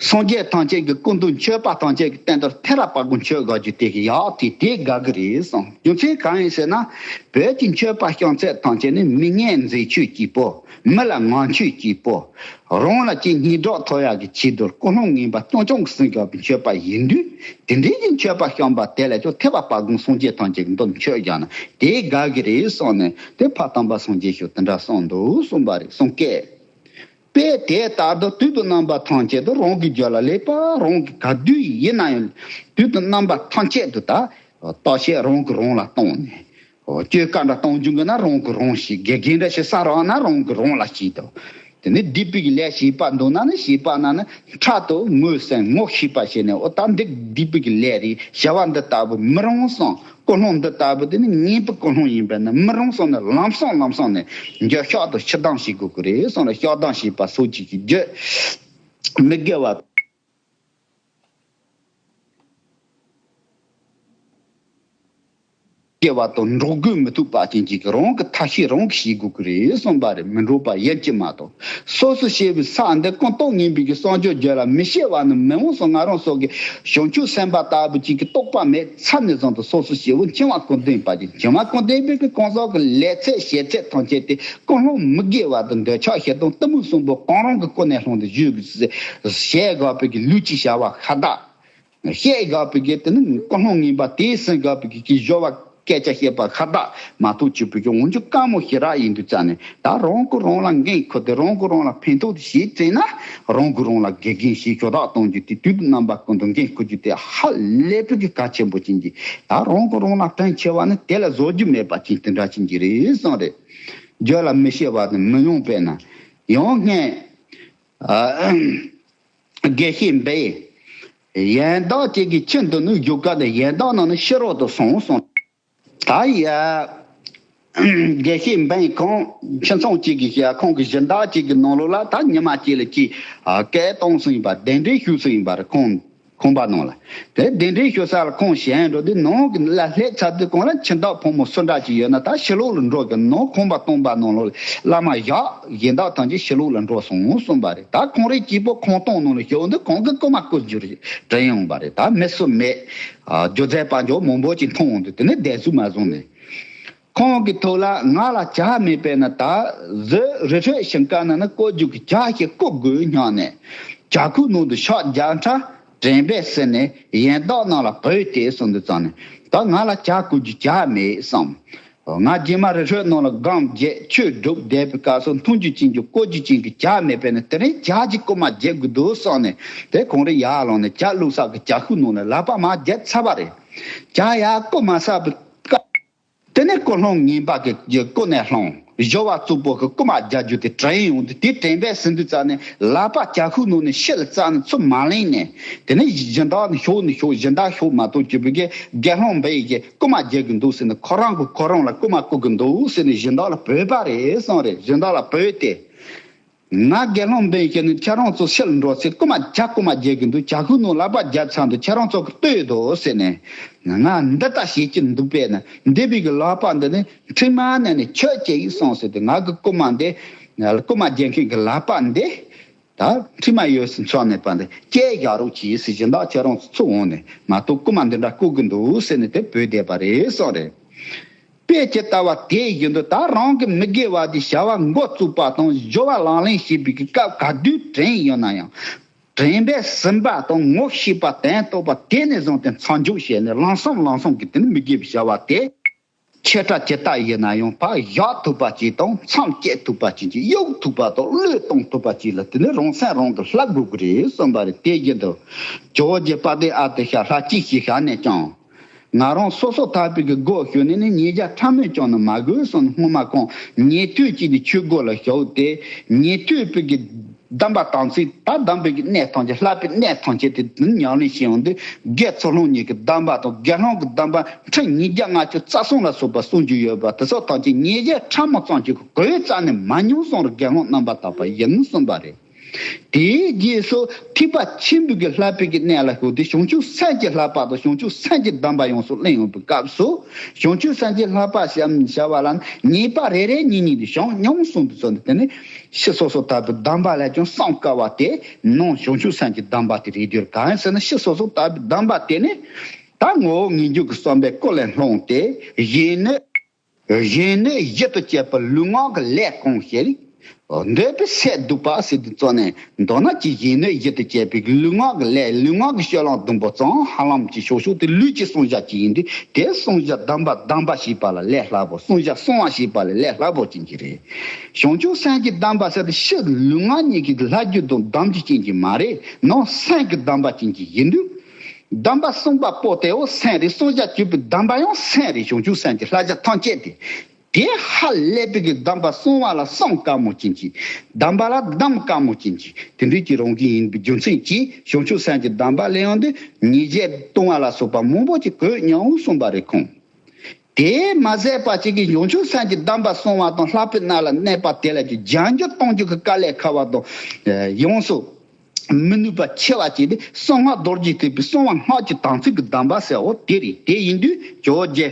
སངས་རྒྱས་ཐམས་ཅད་ཀྱི་སྐུ་མདུན་མཆོད་པ་ཐམས་ཅད་ཀྱི་སྟེང་དུ་ཐལ་བ་སྤར་གོང་མཆོད་དགོས་རྒྱུ་དེ་ཡག་དེ་དེ་དགའ་གི་རེད་གསུངས། རྒྱུ་མཚན་གང་ཡིན་ཟེར་ན། བོད་ཀྱི་མཆོད་པ་བཤམས་ཚད་ཐམས་ཅད་ནི་མི་ངན་མཛེས་ཆོས་སྐྱིད་པོ། མི་ལ་ངང་ཆོས་སྐྱིད་པོ། རང་ལ་ཅིག་སྙན་གྲགས་ཐོབ་ཡག་གི་ཆེད་དུ་ཀུན་སློང་ངན་པ་རྐྱང་རྐྱང་གིས་ཟིན་དགོས་པའི་མཆོད་པ་ཡིན་དུས། དེ་འདྲའི་གི་མཆོད་པ་བཤམས་པ་དེ་ལས་ཀྱང་ཐལ་བ་སྤར་གོང་སངས་རྒྱས་ཐམས་ཅད་ཀྱི་མདུན་མཆོད་བཞག་ན་དེ་དགའ་གི་རེད་གསུངས་ནས་དེ་ཕ་དམ་པ་སངས་རྒྱས་ཤོག་དེ་འདྲ་གསུངས་འདུག་གསུངས་པ་རེད་གསུངས་སྐད། དཔེ་དེ་ལྟར་དུ་དུས་དང་རྣམ་པ་ཐམས་ཅད་དུ་རང་གི་རྒྱུད་ལ་ལེགས་པ་རང་གི་ག་དུས་ཡིན་ན་ཡང་དུས་དང་རྣམ་པ་ཐམས་ཅད་དུ་ད་བརྟག་དཔྱད་རང་གིས་རང་ལ་བཏང་ནས། སྤྱོད་ཀ་འདྲ་གཏོང་རྒྱུ་གི་ན་རང་གིས་རང་བྱེད། དགེ་རྒན་འདྲ་བྱེད་ས་རག་ན་རང་གིས་རང་ལ་བྱེད་དོ། དེ་ནི་སྡིག་པའི་ལས་བྱེད་པ་འདུག་ན་ནི་བྱེད་པ་ན་ནི་ཕྲག་དོག་ངོ་ཟིན་ངོ་ཤེས་པ་བྱས་ནས། འོ་ད་འདི་སྡིག་པའི་ལས་རེད། བྱ་བ་འདི་ལྟ་བུ་མི་རུང་གསུངས། ཀུན་སློང་འདི་ལྟ་བུ་དེ་ནི་ངན་པའི་ཀུན་སློང་ཡིན་པས་ན་མི་རུང་གསུངས་ནས། ལམ་སང་ལམ་སང་ནས་འགྱོད་བཤགས་དང་ཕྱིར་ལྡང་བྱེད་དགོས་ཀྱི་རེད་གསུངས་ལ། ཕྱིར་ལྡང་བྱེད་པ་སོགས་ཀྱི་རྒྱུ་མི་དགེ་བ། སྐྱེ་བ་དང་འགྲོགས་དགོས་མི་ཐུབ་པ་ཅན་གྱི་རང་གི་ཐབས་ཤེས་རང་གིས་བྱེད་དགོས་ཀྱི་རེད་གསུངས་པ་རེད། མི་འགྲོགས་པ་ཡིན་གྱི་མ་གཏོགས། སོ་སོ་སྐྱེ་བོའི་ས་འདི་ཀུན་རྟོག་ངན་པའི་གི་བསམ་བརྗོད་བརྗོད་ལ་མི་སྐྱེ་བ་ནི་མི་འོང་གསུངས། ང་རང་སོགས་ཀྱི་བྱང་ཆུབ་སེམས་དཔའ་ལྟ་བུ་ཅིག་གི་རྟོགས་པ་མེད་ཚར་ནས་བཟུང་དུ་སོ་སོ་སྐྱེ་བོ་འཆིང་བ་ཀུན་ལྡན་པ་ཅིག་འཆིང་བ་ཀུན་ལྡན་པའི་གི་གང་ཟག་གི་ལས་ཚད་བྱེད་ཚད་ཐམས་ཅད་དེ་ཀུན་སློང་མི་དགེ་བ་དང་འདོད་ཆགས་ཞེ་སྡང་གཏི་མུག་གསུམ་པོ་གང་རུང་གི་ཀུན་ནས་བསླངས་ཏེ་བཞུགས་དགོས། བྱེད་དགོས་པའི་གི་ལུས་ཀྱི་བྱ་བ་ཤ་སྟག་བཤད་དགོས་པའི་གི་དེ་ནི་ཀུན་སློང་ངན་པ་དེ་ཟིན་དགོས་པའི་གི་གི་སྦྱོར་བ་སྐད་ཆ་བཤད་པ་ཤ་སྟག་མ་གཏོགས་ཆོས་པའི་གི་འོན་ཆུ་དཀའ་མོ་ཞེ་དྲག་ཡིན་དུས་ཙ་ནས། ད་རང་གིས་རང་ལ་འགན་ཁུར་ཏེ་རང་གིས་རང་ལ་ཕན་ཐོགས་ཏེ་བྱེད་བཙལ་ན། རང་གིས་རང་ལ་དགེ་རྒན་ཞིག་ཞུ་དག་གཏོང་རྒྱུ་དེ་དུས་དང་རྣམ་པ་ཀུན་ཏུ་འགན་ཁུར་རྒྱུ་དེ་ཧ་ལས་པའི་གི་གལ་ཆེན་པོ་ཅན་གྱི། ད་རང་གིས་རང་ལ་དྲིན་ཆེ་བ་ནི་དེ་ལ་བཟོ་རྒྱུ་མེད་པ་ཅན་དེ་འདྲ་ཅན་གྱི་རེད་གསུངས་རེད། བརྗོད་ལ་མི་བྱེད་པ་ནི་མི་ཡོང་པས་ན། ཡང་སྔན། ཨ། དགེ་བཤེས་འབའ་ཡིས་ཡན་བདག་ཅིག་གི་ཁྱིམ་དུ་ནི་བཞུགས་སྐབས་དུ་ཡན་བདག་རྣམས་ནི་ཕྱི་རོལ་དུ་སོང་གསུངས། ད་ཡ། དགེ་བཤེས་འབའ་ཡིས་ཁོང་ཁྱིམ་ཚང་གཅིག་གི་ཡ་ཁོང་གི་སྦྱིན་བདག་ཅིག་གི་ནང་ལོགས་ལ་ད་ཉི་མ་གཅིག་ལ་ཅིག་ཨ། སྐད་གཏོང་སྲིད་ཡིན་པ། གདན་འདྲེན་ཞུ་སྲིད་ཡིན་པ་རེད། ཁོང་ཁང་པ་ནང་ལ། དེ་གདན་འདྲེན་ཞུ་ས་ལ་ཁོང་ཞལ་འགྲོ་དུས་ནང་གི་ལ་སླེབས་ཚར་དུས་ཁོང་ལ་ཁྱིམ་བདག་ཕོ་མོ་སུ་འདྲ་ཅིག་ཡོད་ན་ད་ཕྱི་ལོགས་ལ་འགྲོ་གི། ནང་ཁང་པ་སྟོང་པ་ནང་ལོགས་ལ་བླ་མ་བཞག་སྦྱིན་བདག་ཐམས་ཅད་ཕྱི་ལོགས་ལ་འགྲོ་སོང་གསུངས་པ་རེད། ད་ཁོང་རའི་སྐྱེས་པོ་ཁང་སྟོང་ནང་ལ་བཞུགས་འདུག་ཁོང་གིས་རྐུ་མ་རྐུ་རྒྱུ་རེད་དྲན་ཡོང་པ་རེད། ད་མི་སུ་མེད། ཨ། སྒྱུ་རྩལ་དཔལ་འབྱོར་མང་པོ་ཅིག་མཐོང་འོང་དུས་དེ་ནས་བསྡད་ཚུལ་མ་བཟུང་ནས། ཁོང་གི་ཐུགས་ལ་ང་ལ་ཇ་མེད་པས་ན་ད་གཟོད་རི་ཁྲོད་ཞིང་ཁ་ནང་ན་བསྐོལ་རྒྱུ་གི་ཇ་ཞིག་བསྐོལ་དགོས་སྙམ་ནས། ཇ་ཁུག་ནང་དུ་ཕྱག་རྒྱ་ཕྲ་དྲན་པས་ཟིན་ནས་ཡན་བདག་རྣམས་ལ་བོས་ཏེ་གསུངས་དུས་ཙང་ནས། ད་ང་ལ་ཇ་བསྐོལ་རྒྱུ་ཇ་མེད་བསམ། ང་རྗེས་མ་རི་ཁྲོད་ནང་ལ་སྒོམ་བརྒྱབ་ཆོས་སྒྲུབ་བསྡད་པའི་སྐབས་སུ་འཐུང་རྒྱུ་བྱིན་རྒྱུ་བསྐོལ་རྒྱུ་བྱིན་གྱི་ཇ་མེད་པས་ན་དེ་རིང་ཇ་ཅིག་བསྐོལ་མ་བརྒྱབ་དགོས་འདུག་བསམ་ནས། དེ་ཁོང་རེ་ཡར་ལངས་ནས་ཇ་བླུགས་ས་གི་ཇ་ཁུག་ནང་ལ་ལག་པ་མར་བརྒྱབ་ཚར་བ་རེད། ཇ་ཡར་བསྐོལ་མ་ཚར་བའི་སྐབས། དེ་ནས་ཀུན་སློང་ངན་པ་གི་རྒྱུ་ཀུན་ནས་བསླངས། སྦྱོར་བ་རྩུབ་པོ་གི་རྐུ་མ་རྒྱག་རྒྱུ་དེ་དྲན་ཡོང་དུས། དེ་དྲན་པས་ཟིན་དུས་ཙ་ནས་ལག་པ་ཇ་ཁུག་ནང་ནས་ཕྱི་ལ་བཙལ་ནས་ཚུར་མ་ལེན་ནས། དེ་ནས་སྦྱིན་བདག་ནི་ཤོག་ནི་ཤོག་སྦྱིན་བདག་ཤོག་མ་གཏོགས་གྱུར་པའི་གི་དགེ་སློང་འབའ་ཡི་གི་རྐུ་མ་རྒྱག་གི་འདུག་ཟེར་ནས། ཁོ་རང་གི་ཁོ་རང་ལ་རྐུ་མ་རྐུ་གི་འདུག་ཟེར་ནས་སྦྱིན་བདག་ལ་བོས་པ་རེད་གསུངས་རེད། སྦྱིན་བདག་ལ་བོས་ཏེ། ང་དགེ་སློང་འབའ་ཡི་ཁྱེད་ནི་ཁྱེད་རང་ཚོ་ཕྱི་ལ་འགྲོ་ཚེ་རྐུ་མ་ཇ་རྐུ་མ་རྒྱག་གི་འདུག་ཇ་ཁུག་ནང་ལག་པ་བརྒྱབ་ཚར་འདུག་ཁྱེད་རང་ཚོ་གི་ལྟོས་དོ་ཟེར་ནས། ང་འདི་ལྟ་བྱེད་ཀྱི་འདུག་པས་ན་འདི་པའི་གི་ལག་པ་འདི་ནི་ཁྲིམས་མ་ནས་ནི་ཁྱོད་ཀྱི་ཡིན་སོང་ཟེར་ཏེ། ང་གི་རྐུ་མ་འདི་རྐུ་མ་རྒྱག་མཁན་གྱི་ལག་པ་འདི་ད་ཁྲིམས་མ་ཡོད་ཟེར་ཚོགས་ནས་པ་འདི་སྐྱེལ་རྒྱག་རོགས་གྱིས་ཟེར། སྦྱིན་བདག་ཁྱེད་རང་ཚོ་ཚུར་འོང་ནས་མ་གཏོགས་རྐུ་མ་འདི་འདྲ་རྐུ་གི་འདུག་ཟེར་ནས་དེ་བོས་བསྡད་པ་རེད་གསུངས་རེད། དཔེ་ཇི་ལྟ་བ་དེ་བཞིན་དུ་ད་རང་གི་མི་དགེ་བ་འདི་བྱ་བ་འགོ་བཙུགས་པ་དང་སྦྱོར་བ་ལག་ལེན་བྱེད་པའི་གི་སྐབས་ག་དུས་དྲན་ཡོད་ན་ཡང་། དྲན་པས་ཟིན་པ་དང་ངོ་ཤེས་པ་དོན་རྟོགས་པ་དེ་ནས་བཟུང་སྟེ་མཚམས་འཇོག་བྱས་ནས་ལམ་སང་ལམ་སང་གི་དེ་ནི་མི་དགེ་བའི་བྱ་བ་དེ། ཆེ་ཕྲ་ཇི་ལྟ་ཡིན་ན་ཡང་ཕར་བཞག་ཐུབ་པ་ཅིག་དང་མཚམས་བཅད་ཐུབ་པ་ཅིག་གིས་གཡུག་ཐུབ་པ་དང་བློས་གཏོང་ཐུབ་པ་ཅིག་ལ་དེ་ནི་རང་སེམས་རང་གིས་བསླབ་དགོས་ཀྱི་རེད་གསུངས་པ་རེད། དེ་བཞིན་དུ་ཇོ་བོ་རྗེ་དཔལ་ལྡན་ཨ་ཏི་ཤ་ལྷ་གཅིག་ཞིག་བཞག་ནས་ཀྱང་། ང་རང་སོ་སོ་ཐར་པའི་གི་སྒོ་ཕྱེ་ནས་ནི་ཉེས་བྱ་ཕྲ་མོས་ཀྱང་ནི་མ་གོས་གསུངས་ནས། སྔོན་མ་ཁོང་ཉན་ཐོས་ཀྱི་ནི་ཆོས་སྒོ་ལ་ཞུགས་ཏེ། ཉན་ཐོས་པའི་གི་སྡོམ་པ་དམ་ཚིག་ད་སྡོམ་པའི་གི་གནད་ཐམས་ཅད་བསླབ་པའི་གནད་ཐམས་ཅད་དེ་ཉམས་ལེན་བྱས་ཡོང་དུས། དགེ་ཚུལ་སློང་གཉིས་ཀྱི་སྡོམ་པ་དང་དགེ་སློང་གི་སྡོམ་པ་ཁྲིམས་ཉིས་བརྒྱ་ལྔ་བཅུ་རྩ་གསུམ་ལ་སོགས་པ་སྲུང་རྒྱུ་ཡོད་པ་དེ་ཚོ་ཐམས་ཅད་ཉེས་བྱ་ཕྲ་མོ་ཙམ་ཅིག་གོས་རྩ་ནས་མ་མྱོང་གསུངས་རེད། དགེ་སློང་རྣམ་པར་དག་པ་ཡིན་གསུངས་པ་རེད། དེའི་རྗེས་སུ་ཐེག་པ་ཆེན་པོའི་གི་བསླབ་པའི་གི་གནས་ལ་ཞུགས་ཏེ། བྱང་ཆུབ་སེམས་ཀྱི་བསླབ་པ་དང་བྱང་ཆུབ་སེམས་ཀྱི་སྡོམ་པ་ཡོངས་སུ་གླེང་ཡོང་བའི་སྐབས་སུ། བྱང་ཆུབ་སེམས་ཀྱི་བསླབ་པ་ཞེས་བྱ་བ་ལ་ནི་ཉེས་པ་རེ་རེ་གཉིས་གཉིས་ཏེ་བྱང་སྙོམས་གསུངས་ཏེ་གསུངས་ཏེ། དེ་ནི་ཕྱི་སོ་སོ་ལྟ་བུའི་སྡོམ་པ་ལས་ཀྱང་བསམ་དཀའ་བ་དེ་ནང་བྱང་ཆུབ་སེམས་ཀྱི་སྡོམ་པ་དེ་རེད་འདུག་གང་ཡིན་ཟེར་ན། ཕྱི་སོ་སོ་ལྟ་བུའི་སྡོམ་པ་དེ་ནི་ད་ངོ་བོ་ངེས་འབྱུང་གི་བསམ་པས་ཀུན་ལས་བསླངས་ཏེ། གཞན་ནི། གཞན་ནི་གཞི་དུ་བཅས་པའི་ལུས་ངག་གི་ལས་གང་བྱེད། འདོད་པའི་སས་བསྡུས་པ་ཟེར་དུས་ཙམ་ནས། མདོར་ན་ཅིག་གཞན་ནི་གཞི་དུ་བཅས་པའི་ལུས་ངག་གི་ལས། ལུས་ངག་གི་སྤྱོད་ལམ་བདུན་པོ་ཙམ་ཧ་ལམ་གྱི་ཤོག་ཤོག་དེ་ལུས་ཀྱི་བསྲུང་བྱ་ཅིག་ཡིན་དུས། དེ་བསྲུང་བྱ་སྡོམ་པ་སྡོམ་པ་བྱེད་པ་ལ་ལས་སླ་པོ། བསྲུང་བྱ་བསྲུང་བ་བྱེད་པ་ལ་ལས་སླ་པོ་ཅན་གྱི་རེད། བྱང་ཆུབ་སེམས་ཀྱི་སྡོམ་པ་ཟེར་དེ་ཕྱི་ལུས་ངག་གཉིས་ཀྱི་ལྷ་རྒྱུད་དང་སྡོམ་རྒྱུ་ཅན་གྱི་མ་རེད། ནང་སེམས་ཀྱི་སྡོམ་པ་ཅན་གྱི་ཡིན་དུས། སྡོམ་པ་བསྲུང་བ་པོ་དེའོ་སེམས་རེད། བསྲུང་བྱ་གྱུར་པའི་སྡོམ་པ་ཡང་སེམས་རེད། བྱང་ཆུབ་སེམས་ཀྱི་བསླབ་བྱ་ཐམས་ཅད་དེ། དེ་ཧ་ལས་པའི་གི་གདམས་པ་གསང་བ་ལ་གསང་དཀའ་མོ་ཅན་གྱི། གདམས་པ་ལ་གདམས་དཀའ་མོ་ཅན་གྱི་དེ་འདྲའི་གི་རང་བཞིན་ཡིན་པའི་རྒྱུ་མཚན་གྱིས། བྱང་ཆུབ་སེམས་ཀྱི་གདམས་པ་ལ་ཡང་དེ་ཉེས་བྱས་གཏོང་བ་ལ་སོགས་པ་མང་པོ་ཅིག་གོ་མྱོང་གསུངས་པ་རེད་ཁོང་། དེས་མ་ཟད་པ་ཅིག་གིས་བྱང་ཆུབ་སེམས་ཀྱི་གདམས་པ་གསང་བ་དང་། ལྷག་པའི་སྣང་ལ་གནས་པ་དེ་ལ་ཀྱང་སྦྱང་རྒྱུ་གཏོང་རྒྱུ་གི་དཀའ་ལས་ཁག་པ་དང་། ཡོངས་སུ་མི་ནུས་པ་ཆེ་བ་ཅིག་དེ་གསང་སྔགས་རྡོ་རྗེ་ཐེག་པའི་གསང་བ་སྔགས་ཀྱི་དམ་ཚིག་གི་གདམས་པ་ཟེར་བ་དེ་རེད། དེ་ཡིན་དུས་ཇོ་བོ་རྗེ་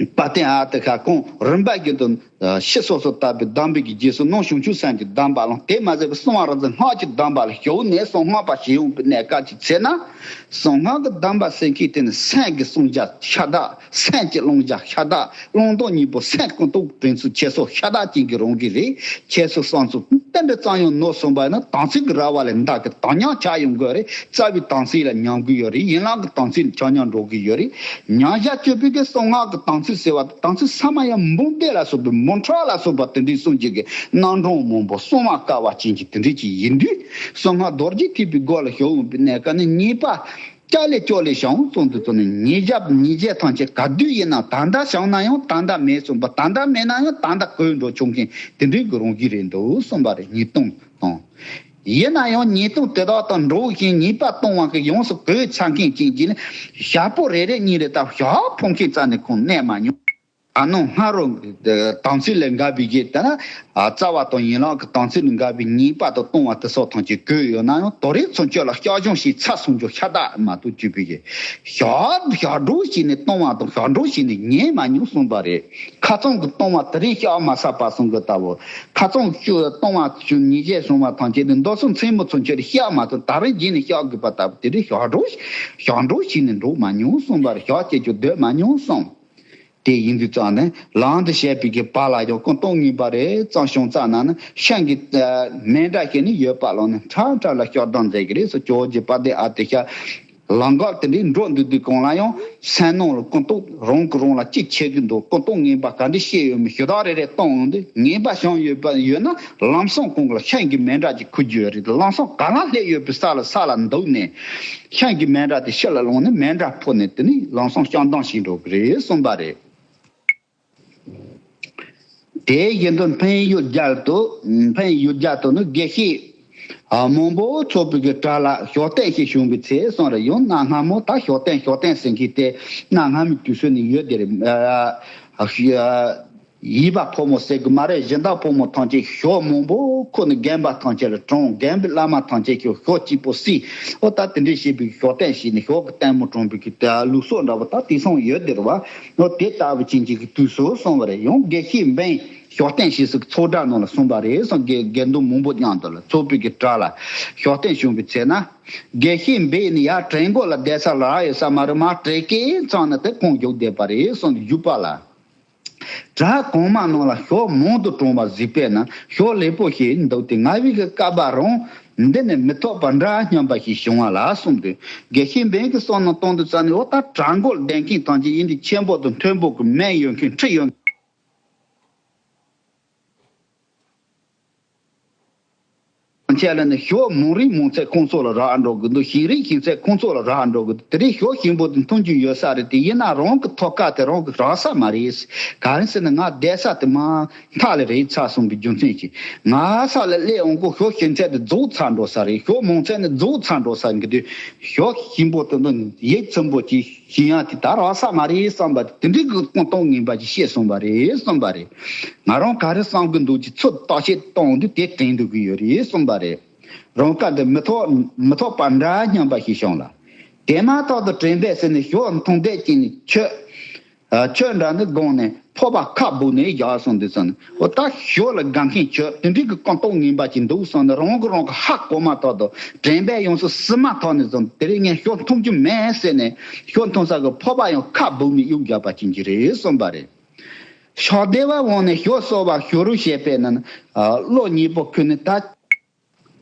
དཔལ་ལྡན་ཨ་ཏི་ཤ་ཁོང་རིམ་པ་བཞིན་དུ་ཕྱི་སོ་སོར་བརྟགས་པའི་གདམས་པའི་གི་རྗེས་སུ་ནང་བྱང་ཆུབ་སེམས་ཀྱི་གདམས་པ་ལ། དེ་མ་ཟད་པའི་གསང་བ་རིག་འཛིན་སྔགས་ཀྱི་གདམས་པ་ལ་ཞུགས་ནས་གསང་སྔགས་པ་ཞིག་ཡོང་པའི་གནས་སྐབས་ཅིག་ཚེ་ན། གསང་སྔགས་ཀྱི་གདམས་པ་ཟེར་མཁན་དེ་ནི་སེམས་ཀྱི་གསང་རྒྱ་ཤ་སྟག་སེམས་ཀྱི་རླུང་རྒྱ་ཤ་སྟག་རླུང་རྟ་གཉིས་པོ་སེམས་ཀུན་རྟོག་དྲན་ཚུལ་ཁྱད་གསོད་ཤ་སྟག་ཅན་གྱི་རང་བཞིན་རེད། ཁྱད་གསོད་གསང་ཚུལ་གཏན་དུ་རྩ་ཡང་ནོར་སོང་བ་ཡིན་ན་དམ་ཚིག་གི་ར་བ་ལས་འདའ་གི་དམ་ཉམས་ཆགས་ཡོང་གི་རེད། རྩ་བའི་དམ་ཚིག་ལ་ཉམས་ཀྱི་ཡོད་རེད། ཡན་ལག་གི་དམ་ཚིག་ལ་ཆག་ཉམས་འགྲོ་གི་ཡོད་རེད། ཉམས་ཞག་གཅོད་པའི་གི་གསང་སྔགས་ཀྱི་དམ་ཚིག་ཟེར་བ་དེ་དམ་ཚིག་ས་མ་ཡ་འབུམ་སྡེ་ལ་སོགས་པའི་མུ་ཕྲ་ལ་སོགས་པ་དེ་འདྲའི་གསུང་གཅིག་གི་རྣམ་གྲངས་མང་པོ་གསང་བ་དཀའ་བ་ཅན་གྱི་དེ་འདྲའི་ཅིག་ཡིན་དུས། གསང་སྔགས་རྡོ་རྗེ་ཐེག་པའི་སྒོ་ལ་ཞུགས་འོང་པའི་གནས་སྐབས་ནི་ཉེས་པ་ཀྱག་ལེ་ཀྱོག་ལེ་བྱུང་སོང་དུས་ཙམ་ནས་ཉེས་བྱ་ཉེས་བྱས་ཐམས་ཅད་ག་དུས་ཡིན་ན། ད་ལྟ་བྱུང་ན་ཡང་ད་ལྟ་མེད་གསུངས་པ། ད་ལྟ་མེད་ན་ཡང་ད་ལྟ་གོད་འགྲོ་ཆོག་མཁན་དེ་འདྲའི་གི་རང་བཞིན་རེད་འདུག་གསུངས་པ་རེད། ཉེས་ལྟུང་དང་། ཡིན་ན་ཡང་ཉེས་ལྟུང་དེ་དག་དང་འགྲོགས་ཤིང་ཉེས་པ་གཏོང་བ་གི་ཡོངས་སུ་གོས་ཚ་མཁན་ཅན་གྱིས་ནི་ཞག་པོ་རེ་རེ་གཉིས་རེ་ལྟར་ཞག་ཕོངས་མཁན་རྩ་ནས་ཁོང་གནས་མ་མྱོང་། ད་ནངས་སྔ་རོལ་གྱི་དམ་ཚིག་ལས་འགལ་བའི་གི་དེ་ན་རྩ་བ་དང་ཡན་ལག་གི་དམ་ཚིག་ལས་འགལ་བའི་ཉེས་པ་དང་ལྟུང་བ་དེ་སོགས་ཐམས་ཅད་གོས་ཡོད་ན་ཡང་དོ་རིང་ཚུན་ཆད་ལ་སྐྱབས་སྦྱོང་ཞིག་ཚར་སོང་རྒྱུ་ཤ་སྟག་མ་གཏོགས་བཅུག་པའི་གི་ཞག་ཞག་སྒྲོ་ཞིག་ནས་ལྟུང་བ་དང་ཞག་སྒྲོ་ཞིག་ནས་ཉེས་མ་མྱོང་གསུངས་པ་རེད། ཁ་རྩང་གི་ལྟུང་བ་དེ་རིང་བཤགས་མ་ཚར་བར་སོང་གི་ལྟ་བུ། ཁ་རྩང་གི་ལྟུང་བ་ཉེས་བྱས་སོང་བ་ཐམས་ཅད་ནི་མདོ་སོ་མཚན་མོ་ཚུན་ཆད་བཤགས་མ་ཐུབ། ད་རེས་རྗེས་ནས་བཤགས་དགོས་པ་ལྟ་བུ་དེ་རིང་ཞག་སྒྲོ་ཞག་སྒྲོ་ཞིག་ནས་འགྲོ་མ་མྱོང་གསུངས་པ་རེད། ཞག་གཅིག་ཀྱང་སྡོད་མ་མྱོང་གསུངས། དེ་ཡིན་དུས་ཙང་ནས་ལམ་དུ་བྱེད་པའི་གི་བར་ལ་ཡང་ཀུན་རྟོག་ངན་པ་རེ་ཙམ་བྱུང་ཙ་ན་ནི་ཤིང་གི་མེ་འདྲ་ཞིག་ནི་ཡོད་པ་ལ་ནི་ཁྲ་ཁྲ་ལ་ཤོག་ལྡང་མཛད་ཀྱི་རེད་ཟེར། ཇོ་བོ་རྗེ་དཔལ་ལྡན་ཨ་ཏི་ཤ་ལམ་འགག་དེ་འདྲའི་འགྲོ་འདུག་དུས་གང་ལ་ཡང་སེམས་ནང་ལ་ཀུན་རྟོག་རང་གི་རང་ལ་ཅི་བྱེད་ཀྱི་འདུག་ཀུན་རྟོག་ངན་པ་ག་འདྲ་བྱས་ཡོད་མེད་ཞུ་དག་རེ་རེ་གཏོང་འོང་དུས། ངན་པ་བྱུང་ཡོད་པ་ཡོད་ན་ལམ་སང་གང་ག་ལ་ཤིང་གི་མེ་འདྲ་ཅིག་ཁུར་རྒྱུ་ཡོད་རེད། ལམ་སང་ག་ལ་སླེབས་ཡོད་པའི་ས་ལ་ས་ལ་འདུག་ནས་ཤིང་གི་མེ་འདྲ་དེ་ཕྱི་ལ་ལོང་ནས་མེ་འདྲ་ཕོག་ནས་དེ་ནི་ལམ་སང་ཤོག་ལྡང་ཞིག་འགྲོ་གི་རེད་གསུངས་པ་རེད། དེ་བཞིན་དུ་འཕན་ཡུལ་རྒྱལ་དུ། འཕན་ཡུལ་རྒྱལ་དུ་ནི་དགེ་བཤེས་མང་པོ་ཚོགས་པའི་གི་གྲལ་ལ་ཞོ་སྟན་ཞིག་བྱུང་བའི་ཚེ་གསུངས་རེ་ཡོང་། གནའ་སྔ་མོ་ད་ཞོ་སྟན་ཞོ་སྟན་ཟེར་མཁན་དེ་གནའ་སྔ་མོའི་དུས་ཚོད་ནས་ཡོད་དེ་རེད། ཡིད་བག་ཕོ་མོ་ཟེར་གི་མ་རེད། གཞན་དག་ཕོ་མོ་ཐམས་ཅད་ཞོ་མང་པོ་ཁུར་ནས་རྒན་པ་ཐམས་ཅད་ལ་དྲངས། རྒན་པའི་བླ་མ་ཐམས་ཅད་ཀྱིས་ཞོ་གཅིག་པོ་བསྲེས། ཨོ་ད་དེ་འདྲས་བྱས་པའི་ཞོ་སྟན་བྱས་ནས་ཞོ་གི་ལྟད་མོ་དྲངས་པའི་གི་ལུགས་སྲོལ་འདྲ་བོ་ད་དེང་སང་ཡོད་དེ་རེད་བ། ཨོ་དེ་ལྟ་བུ་ཅན་གྱི་གི་དུས་སུ་གསུངས་པ་རེད། ཡང་དགེ་བཤེས་འབེན་ཞོ་སྟན་བྱས་སུ་ཚོགས་གྲལ་ནང་ལ་གསུངས་པ་རེད་གསུངས། དགེ་དགེ་འདུན་མང་པོ་མཉམ་དུ་ལ་ཚོགས་པའི་གི་གྲལ་ལ་ཞོ་སྟན་བྱུང་བའི་ཚེ་ན། དགེ་བཤེས་འབེན་ནི་ཡར་བྲན་གོ་ལ་བསྡད་ས་ལ་རག་ཡོད་ས་མ་རེད། མར་བྲེལ་ཀེ་ཚང་ནས་དེ་ཁོང་བཞུགས་བསྡད་པ་རེད་གསུངས་བཞུགས་པ་ལ། གྲལ་གོང་མ་ནང་ལ་ཞོ་མང་དུ་དྲངས་པ་གཟིགས་པས་ན་ཞོ་ལེགས་པོ་ཞིག་འདུག་སྟེ། ང་བའི་གི་སྐལ་པ་རང་འདི་ནས་མི་ཐོབ་པ་འདྲ་སྙམ་པ་ཞིག་བྱུང་བ་ལ་གསུངས་ཏེ། དགེ་བཤེས་འབེན་གྱི་བསམ་མནོ་གཏོང་དུས་ཙམ་ནས་འོ་ད་གྲལ་མགོར་བསྡད་མཁན་ཐམས་ཅད་ཡིན་དུས་ཆེན་པོ་དང་མཐོན་པོ་གི་མིང་ཡོད་མཁན་ཁྲི་ཡོད་མཁན། ཁྱེད་ལ་ནི་ཞོ་མང་རིགས་མང་ཚད་ཁོང་ཚོ་ལ་རག་འགྲོ་གི་འདུག་ཞིང་རིགས་ཞིང་ཚད་ཁོང་ཚོ་ལ་རག་འགྲོ་གི་འདུག་དེ་རིང་ཞོ་ཞིམ་པོ་དེ་འཐུང་རྒྱུ་ཡོད་ས་རེད། དེ་ཡིན་ན་རང་གི་ཐོབ་སྐལ་དེ་རང་གི་རག་ས་མ་རེད། གང་ཡིན་ཟེར་ན་ང་བསྡད་ས་དེ་མ་མཐའ་ལ་རེད་ཚར་སོང་བའི་རྒྱུ་མཚན་གྱིས། ང་ས་ལ་སླེབས་འོང་གོ་ཞོ་ཞིམ་ཚད་དེ་རྫོགས་ཚར་འགྲོ་ས་རེད། ཞོ་མང་ཚད་ནི་རྫོགས་ཚར་འགྲོ་ས་ཡིན་གི་དུས་ཞོ་ཞིམ་པོ་དེ་ཚོ་ཡིད་ཚིམ་པོ་གྱིས། ཞིང་ཡང་དེ་ད་རག་ས་མ་རེད་བསམ་པ་དེ་འདྲའི་གི་ཀུན་རྟོག་ངན་པ་ཅིག་སྐྱེས་སོང་བ་རེད་གསུངས་པ་རེད། ང་རང་ག་རེ་བསམ་གི་འདུག་ཅེས་ཚུར་བརྟག་དཔྱད་གཏོང་དུས་དེ་དྲན་འདུག་གི་ཡོད་རེད་གསུངས་པ་རེད། རང་དཀའ་འདི་མི་ཐོག་མི་ཐོག་པ་འདྲ་སྙམ་པ་ཞིག་བྱུང་ལ། དེ་མ་ཐག་ཏུ་དྲན་པས་ཟེར་ནས་ཞོ་འཐུང་བསྡད་ཀྱིན་ནས་ཁྱོད། ཨ། ཁྱོད་འདྲ་ནི་དགོངས་ནས་ཕོར་པ་ཁ་སྦུག་ནས་བཞག་སོང་དུས་ཙམ་ནས་འོ་ད་ཞོ་ལ་དགའ་མཁན་ཁྱོད་དེ་འདྲའི་གི་ཀུན་རྟོག་ངན་པ་ཅིག་འདུག་བསམ་ནས་རང་གི་རང་གི་ཧ་གོ་མ་ཐག་ཏུ་དྲན་པས་ཡོངས་སུ་ཟིན་མ་ཐག་ནས་བཟུང་དེ་རིང་ངས་ཞོ་འཐུང་རྒྱུ་མེད་ཟེར་ནས་ཞོ་འཐུང་ས་གི་ཕོར་པ་ཡང་ཁ་སྦུག་ནས་གཡུག་བཞག་པ་ཅན་གྱི་རེད་གསུངས་པ་རེད། ཕྱག་བདེ་བ་འོང་ནས་ཞོ་གསོལ་བ་ཞུ་རོགས་བྱས་པས་ན། ཨ། བློ་ཉེས་པོ་ཁུར་ནས་ད།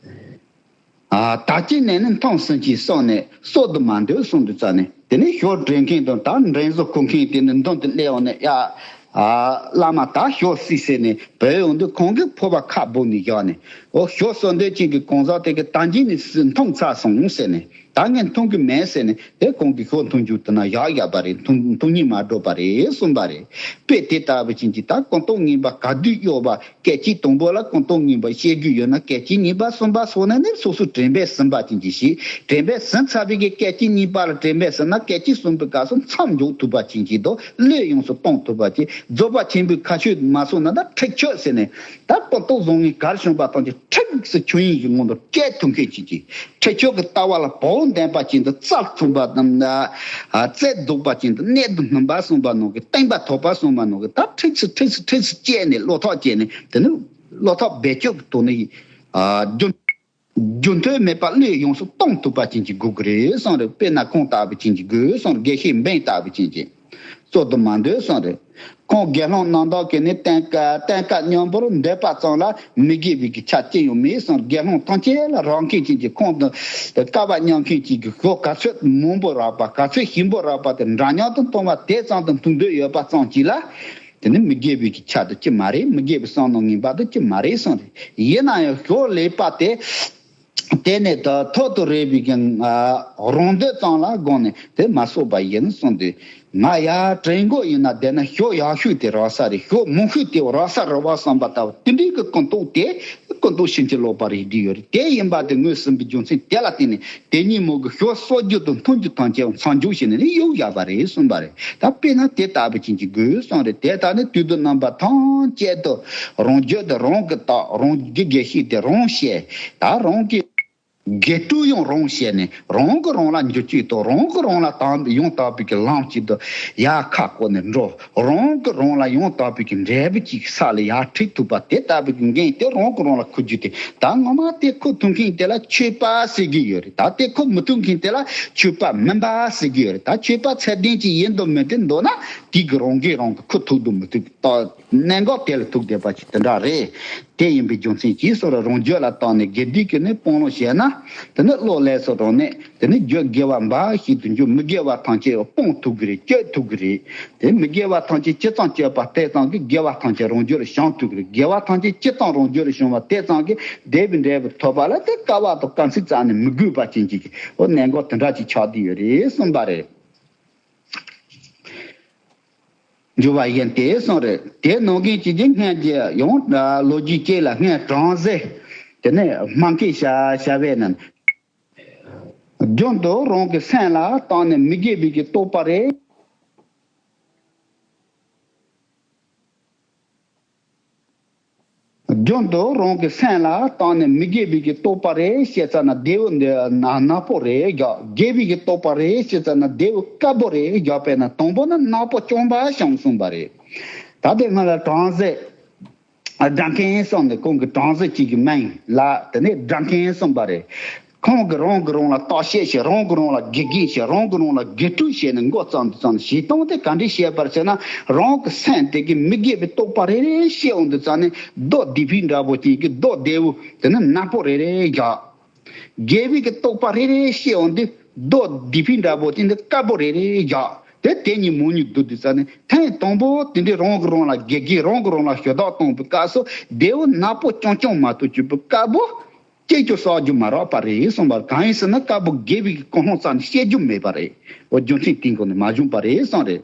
ཨ། ད་ཅི་ནས་ནི་འཐུང་ཟིན་གྱིས་གསུངས་ནས་གསོལ་དུ་མ་འདོད་གསུངས་དུས་ཙམ་ནས་དེ་ནས་ཞོ་འདྲེན་མཁན་དང་ད་འདྲེན་བཟོ་ཁུར་མཁན་དེ་ནི་མདུན་དུ་སླེབས་འོང་ནས་ཡ། ཨ། བླ་མ་ད་ཞོ་བསྲེས་ཟེར་ནས་བོས་འོང་དུས་ཁོང་གིས་ཕོར་པ་ཁ་སྦུག་ནས་བཞག་ནས་འོ་ཞོ་གསོལ་འདོད་ཅན་གྱི་གང་ཟག་དེ་གིས་ད་ཅི་ནས་འཐུང་ཚར་སོང་ཟེར་ནས། ད་ངས་འཐུང་གི་མེད་ཟེར་ནས་དེ་ཁོང་གིས་ཞོ་འཐུང་རྒྱུ་དེ་ན་བཞག་བཞག་པ་རེད། འཐུང་འཐུང་སྙིང་མ་བྲོ་བ་རེད་གསུངས་པ་རེད། དཔེ་དེ་ལྟ་བུ་ཅན་གྱི་ད་ཀུན་རྟོག་ངན་པ་ག་དུས་གཡོ་བ། སྐད་ཅིག་དང་པོ་ལ་ཀུན་རྟོག་ངན་པ་བཤད་རྒྱུ་ཡོད་ན། སྐད་ཅིག་གཉིས་པ་གསུམ་པ་སོགས་ནས་ནི་སོ་སོ་དྲན་པས་ཟིན་པ་ཅན་གྱི་ཞིག་དྲན་པས་ཟིན་ཚར་བའི་གི་སྐད་ཅིག་གཉིས་པ་ལ་དྲན་པས་ཟིན་ན། སྐད་ཅིག་གསུམ་པའི་སྐབས་སུ་མཚམས་འཇོག་ཐུབ་པ་ཅན་གྱི་དང་བློས་ཡོངས་སུ་གཏོང་ཐུབ་པ་ཅན། རྫོགས་པ་ཆེན་པོའི་ཁ་ཆོས་མ་སོང་ན་ད་ཁྲེགས་ཆོད་ཟེར་ནས། ད་ཀུན་རྟོག་བཟང་ངན་གར་བྱུང་བ་ཐམས་ཅད་ཁྲེགས་སུ་ཆོས་དབྱིངས་ཀྱི་ངང་དུ་བསྐྱལ་ཐུབ་མཁན་ཅན་གྱི། ཁྲེགས་ཆོད་ཀྱི་ལྟ་བ་ལ་བོགས་འདོན་པ་ཅན་དུ་རྩལ་ཐུབ་པ་དང་། རྩལ་རྫོགས་པ་ཅན་དུ་གནད་དུ་སྨིན་པ་གསུངས་པ་ནང་གི། བརྟན་པ་ཐོབ་པ་གསུངས་པ་ནང་གི། ད་ཁྲེགས་སུ་ཁྲེགས་སུ་ཁྲེགས་སུ་བསྐྱལ་ནས་བློ་ཐག་བཅད་ནས། དེ་ནི་བློ་ཐག་རྦད་གཅོད་ཀྱི་ཐོག་ནས་རྒྱུ་རྒྱུ་མཐུན་མེད་པ་བློས་ཡོངས་སུ་གཏོང་ཐུབ་པ་ཅན་གྱི་དགོས་ཀྱི་རེད་གསུངས་རེད། དཔེར་ན་ཁོང་ལྟ་བུ་ཅན་གྱི་དགོས་གསུངས་རེད། དགེ་བཤེས་འབེན་ལྟ་བུ་ཅན་གྱི། རྩོད་དུ་མ་འདོད་གསུངས་རེད། ཁོང་དགེ་སློང་རྣམ་དག་གིས་ནི་བསྟན་བསྟན་བཀའ་མཉམ་པོར་འདོད་པ་ཙམ་ལ་མི་དགེ་བའི་གི་ཆ་ཅི་ཡང་མེད་གསུངས། དགེ་སློང་ཐམས་ཅད་ལ་རག་མཁན་ཅན་གྱི། ཁོང་དང་བསྐལ་པ་མཉམ་མཁན་ཅན་གྱི་ཞོ་ག་ཚོད་མང་པོ་རག་པ། ག་ཚོད་ཞིམ་པོ་རག་པ་དེ་འདྲ་མཉམ་དུ་གཏོང་བ་དེ་ཙམ་དུ་འཐུང་འདོད་ཡོད་པ་ཙམ་གྱིས་ལ། དེ་ནི་མི་དགེ་བའི་གི་ཆ་དུ་ཅི་མ་རེད། མི་དགེ་བའི་བསམ་མནོ་ངན་པ་དུ་ཅི་མ་རེད་གསུངས་རེད། ཡིན་ན་ཡང་ཞོ་ལེགས་པ་དེ། དེ་ནས་ད་ཐོག་ཏུ་རེག་པའི་གི་རང་འདོད་ཙམ་ལ་དགོངས་ནས་དེ་མ་གསོག་པ་ཡིན་གསུངས་ཏེ། ང་ཡར་དྲན་དགོས་ཡིན་ན། དེ་ན་ཞོ་ཡག་ཤོས་དེ་རག་ས་རེད། ཞོ་མང་ཤོས་དེ་རག་ས་རེད་བ་བསམ་པ་ལྟ་བུ་དེ་འདྲའི་གི་ཀུན་རྟོག་དེ་ཀུན་རྟོག་ཕྱིན་ཅི་ལོག་པ་རེད་བསྡད་ཡོད་རེད། དེ་ཡིན་པ་དེ་ངོས་ཟིན་པའི་རྒྱུ་མཚན་དེ་ལ་བརྟེན་ནས། དེ་ཉིན་མོ་གི་ཞོ་གསོག་རྒྱུ་དང་འཐུང་རྒྱུ་ཐམས་ཅད་མཚམས་འཇོག་བྱས་ནས་ནི་གཡུག་བཞག་པ་རེད་གསུངས་པ་རེད། ད་དཔེར་ན་དེ་ལྟ་བུ་ཅན་གྱི་དགོས་གསུངས་རེད། དེ་ལྟར་ནི་དུས་དང་རྣམ་པ་ཐམས་ཅད་དུ་རང་རྒྱུད་དུ་རང་གི་རྟགས། རང་གི་དགེ་བཤེས་དེ་རང་བྱས། ད་རང་གི་དགེ་ཕྲུག་ཡང་རང་བྱས་ནས། རང་གིས་རང་ལ་འགྱུར་བཅོས་དང་། རང་གིས་རང་ལ་དང་ཡང་དག་པའི་གི་ལམ་གཅིག་ཏུ་ཡར་ཁ་བསྐོར་ནས་འགྲོ། རང་གིས་རང་ལ་ཡང་དག་པའི་གི་འབྲས་བུ་གཅིག་ས་ལ་ཡར་ཁྲིད་ཐུབ་པ་དེ་ལྟ་བུའི་གི་འགན་དེ་རང་གིས་རང་ལ་འཁུར་རྒྱུ་དེ། ད་ངོ་མ་དེ་ཁུར་ཐུབ་མཁན་དེ་ལ་ཆོས་པ་ཟེར་གྱི་ཡོད་རེད། ད་དེ་ཁུར་མི་ཐུབ་མཁན་དེ་ལ་ཆོས་པ་མིན་པ་ཟེར་གྱི་ཡོད་རེད། ད་ཆོས་པ་ཚད་ལྡན་ཅིག་ཡིན་དང་མིན་དེ་མདོར་ན་དེ་གི་རང་འགན་རང་གིས་ཁུར་ཐུབ་དང་མི་ཐུབ་ཀྱི་གནད་འགག་དེ་ལ་ཐུག་བསྡད་པ་ཅིག་དེ་འདྲ་རེད། དེ་ཡིན་པའི་རྒྱུ་མཚན་གྱིས་སོ་སོ་རང་རྒྱུད་ལ་བརྟེན་ནས་དགེ་སྡིག་གི་ནི་སྤང་བླང་བྱས་ན། དེ་ནི་བློ་ལས་སུ་རང་ནས་དེ་ནི་རྒྱུད་དགེ་བ་འབའ་ཞིག་ཏུ་འགྱུར། མི་དགེ་བ་ཐམས་ཅད་སྤོང་ཐུབ་ཀྱི་རེད། གཅོད་ཐུབ་ཀྱི་རེད། དེ་མི་དགེ་བ་ཐམས་ཅད་ཇི་ཙམ་གཅོད་པ་དེ་ཙམ་གྱིས་དགེ་བ་ཐམས་ཅད་རང་རྒྱུད་ལ་བྱུང་ཐུབ་ཀྱི་རེད། དགེ་བ་ཐམས་ཅད་ཇི་ཙམ་རང་རྒྱུད་ལ་བྱུང་བ་དེ་ཙམ་གྱིས་བདེ་བའི་འབྲས་བུ་ཐོབ་པ་ལ་དེ་དཀའ་བ་དང་དཀའ་ཚེགས་རྩ་ནས་མི་དགོས་པ་ཅན་གྱི་འོ་གནད་འགག་དེ་འདྲ་ཅིག་ཆགས་བསྡད་ཡོད་རེད་གསུངས་པ་རེད། འགྱུར་བ་ཡིན་ཏེ་གསུངས་རེད། དེ་ནང་བཞིན་གྱི་རྒྱུ་སྔོན་གྱི་ཡང་ལོ་རྒྱུས་གཅིག་ལ་སྔོན་བྲམ་ཟེ་དེ་ནས་སྨྲ་མཁན་བྱ་བྱ་བས་ནི། རྒྱུན་དུ་རང་གི་སེམས་ལ་བརྟེན་ནས་མི་དགེ་བའི་གི་རྟོག་པ་རེ། རྒྱུན་དུ་རང་གི་སེམས་ལ་བརྟེན་ནས་མི་དགེ་བའི་གི་རྟོག་པ་རེ་སྐྱེས་ཙ་ན་བདེ་བོ་འདི་ན་ནག་པོ་རེ་རྒྱག་དགེ་བའི་གི་རྟོག་པ་རེ་སྐྱེས་ཙ་ན་བདེ་བོ་དཀར་པོ་རེ་རྒྱག་དཔེར་ན་དང་པོ་ནི་ནག་པོ་རྐྱང་པ་བྱུང་གསུངས་པ་རེད། ད་དེ་སྔ་ལ་བྲམ་ཟེ་སྒྲ་མཁན་གསུངས་ནས་ཁོང་གི་བྲམ་ཟེ་གཅིག་གི་མིང་ལ་དེ་ནས་སྒྲ་མཁན་གསུངས་པ་རེད། ཁོང་གིས་རང་གིས་རང་ལ་བརྟག་དཔྱད་བྱས། རང་གིས་རང་ལ་དགེ་རྒན་བྱས། རང་གིས་རང་ལ་དགེ་ཕྲུག་བྱས་ནས་འགོ་བརྩམས་ཏེ་བརྩམས་ནས་བྱེད་སྟངས་དེ་ག་འདྲས་བྱས་པར་ཟེར་ན། རང་གི་སེམས་དེ་གི་མི་དགེ་བའི་རྟོག་པ་རེ་རེ་སྐྱེས་འོང་དུས་ཙ་ནས་རྡོ་སྡིག་པའི་འདྲ་པོ་ཅན་གྱི་རྡོ་བདེ་བོ་དེ་ནི་ནག་པོ་རེ་རེ་རྒྱག་དགེ་བའི་གི་རྟོག་པ་རེ་རེ་སྐྱེས་འོང་དུས་རྡོ་སྡིག་པའི་འདྲ་པོ་ཅན་དེ་དཀར་པོ་རེ་རེ་རྒྱག་དེ་དེ་གཉིས་མང་ཉུང་བསྡུར་དུས་ཙ་ནས་ཐེངས་དང་པོ་དེ་འདྲའི་རང་གིས་རང་ལ་དགེ་རྒན་རང་གིས་རང་ལ་ཞུ་དག་གཏོང་བའི་སྐབས་སུ་བདེ་བོ་ནག་པོ་རྐྱང་རྐྱང་མ་གཏོགས་གཅིག་པུ་དཀར་པོ་སྐྱེ་རྒྱུ་གསོག་རྒྱུ་མ་རག་པ་རེད་གསུངས་པར། གང་ཡིན་ཟེར་ན་དཀར་པོ་དགེ་བའི་གི་ཀུན་སློང་རྩ་ནས་སྐྱེ་རྒྱུ་མེད་པ་རེད། འོ་རྒྱུ་མཚན་དེའི་སྒོ་ནས་མ་བྱུང་བ་རེད་གསུངས་རེད།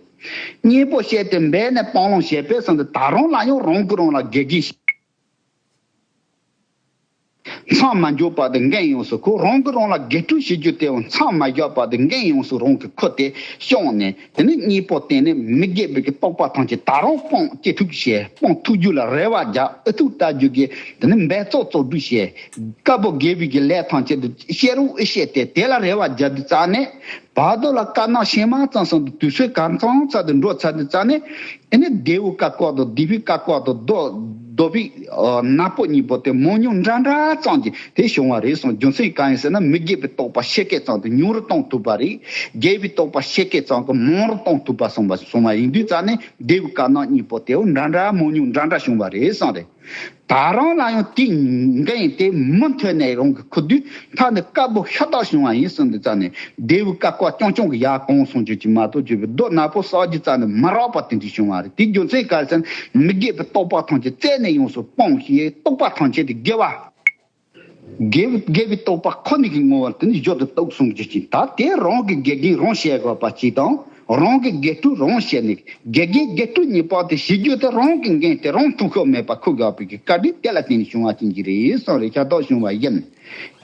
གཉེན་པོ་བྱས་ཏེ་འབད་ནས་སྤང་བླང་བྱས་པས་ཟེར་འདི་ད་རུང་ལ་ཡང་རང་གིས་རང་ལ་དགེ་རྒན་མཚམས་མ་འཇོག་པ་དེ་འགན་ཡོངས་སུ་འཁུར། རང་གིས་རང་ལ་དགེ་ཕྲུག་བྱེད་རྒྱུ་དེ་ཡང་མཚམས་མ་བཞག་པ་དེ་འགན་ཡོངས་སུ་རང་གིས་འཁུར་ཏེ་བཤངས་ནས། དེ་ནས་གཉེན་པོ་བསྟེན་ནས་མི་དགེ་བའི་གི་རྟོག་པ་ཐམས་ཅད་ད་རུང་སྤོང་སྐྱེ་ཐུབ་བྱས། སྤོང་ཐུབ་རྒྱུ་ལ་རེ་བ་རྒྱག་ཨུ་ཐུག་ལྟ་རྒྱུ་གི་དེ་ནས་འབད་རྩོལ་རྩོལ་སྒྲུབ་བྱས། དཀར་པོ་དགེ་བའི་གི་ལས་ཐམས་ཅད་དུ་བཤད་རུང་ཨེ་བཤད་དེ་དེ་ལ་རེ་བ་རྒྱག་དུས་ཙ་ནས། བར་དོ་ལ་དཀར་ནག་ཤན་མ་ཙམ་སོང་དུས་དུས་ཚོད་གང་ཙམ་ཙམ་དུ་འགྲོ་ཚར་དུས་ཙ་ནས། ཨེ་ནི་བདེ་བོ་དཀར་ཀོ་དང་སྡིག་པའི་དཀར་ཀོ་དང་རྡོ་རྡོ་པའི་ནག་པོ་གཉིས་པོ་དེ་མང་ཉུང་འདྲ་འདྲ་ཙམ་གྱིས་དེ་བྱུང་བ་རེད་གསུངས། རྒྱུ་མཚན་གང་ཡིན་ཟེར་ན་མི་དགེ་བའི་རྟོག་པ་ཤས་ཀས་ཙམ་དུ་ཉུང་རུ་གཏོང་ཐུབ་པ་རེད། དགེ་བའི་རྟོག་པ་ཤས་ཀས་ཙམ་གྱིས་མང་རུ་གཏོང་ཐུབ་པ་གསུངས་པ་གསུངས་པ་ཡིན་དུས་ཙ་ནས་བདེ་བའི་དཀར་ནག་གཉིས་པོ་དེའོ་འདྲ་འདྲ་མང་ཉུང་འདྲ་འདྲ་བྱུང་བ་རེད་གསུངས་རེད། ད་རུང་ལ་ཡང་དེའི་འགན་དེ་མུ་མཐུད་ནས་རང་གིས་འཁུར་དུས་མཐའ་ནས་དཀར་པོ་ཤ་སྟག་བྱུང་བ་ཡིན་གསུངས་དུས་ཙ་ནས་བདེ་བའི་དཀར་ཀོ་རྐྱང་རྐྱང་གི་ཡར་གང་སོང་རྒྱུ་ཅིག་མ་གཏོགས་རྒྱུ་བའི་རྡོ་ནག་པོ་གསོག་རྒྱུ་ཙ་ནས་མ་རག་པ་དེ་འདྲ་བྱུང་བ་རེད། དེའི་རྒྱུ་མཚན་ག་རེ་ཟེར་ན་མི་དགེ་བའི་རྟོག་པ་ཐམས་ཅད་རྩད་ནས་ཡོངས་སུ་སྤངས་ཤིང་རྟོག་པ་ཐམས་ཅད་དེ་དགེ་བ། དགེ་དགེ་བའི་རྟོགས་པ་ཁོ་ནས་ཀྱི་ངོ་བོར་དེ་ནི་བརྗོད་དུ་གཏུགས་གསུངས་རྒྱུ་ཅིག་ད་དེ་རང་གི་དགེ་རྒན་རང་བཤད་དགོས་པ་ཅིག་དང་། རང་གི་དགེ་ཕྲུག་རང་བཤད་ནས་དགེ་རྒན་དགེ་ཕྲུག་གཉིས་པ་དེ་བྱེད་རྒྱུ་དེ་རང་གི་འགན་དེ་རང་འཁྲི་ཤོར་མེད་པ་འཁུར་དགོས་པའི་གི་བཀའ་དྲིན་དེ་ལ་བརྟེན་ནས་བྱུང་བ་ཅན་གྱི་རེད་གསུངས་རེད། ཤ་སྟག་བྱུང་བ་ཡིན།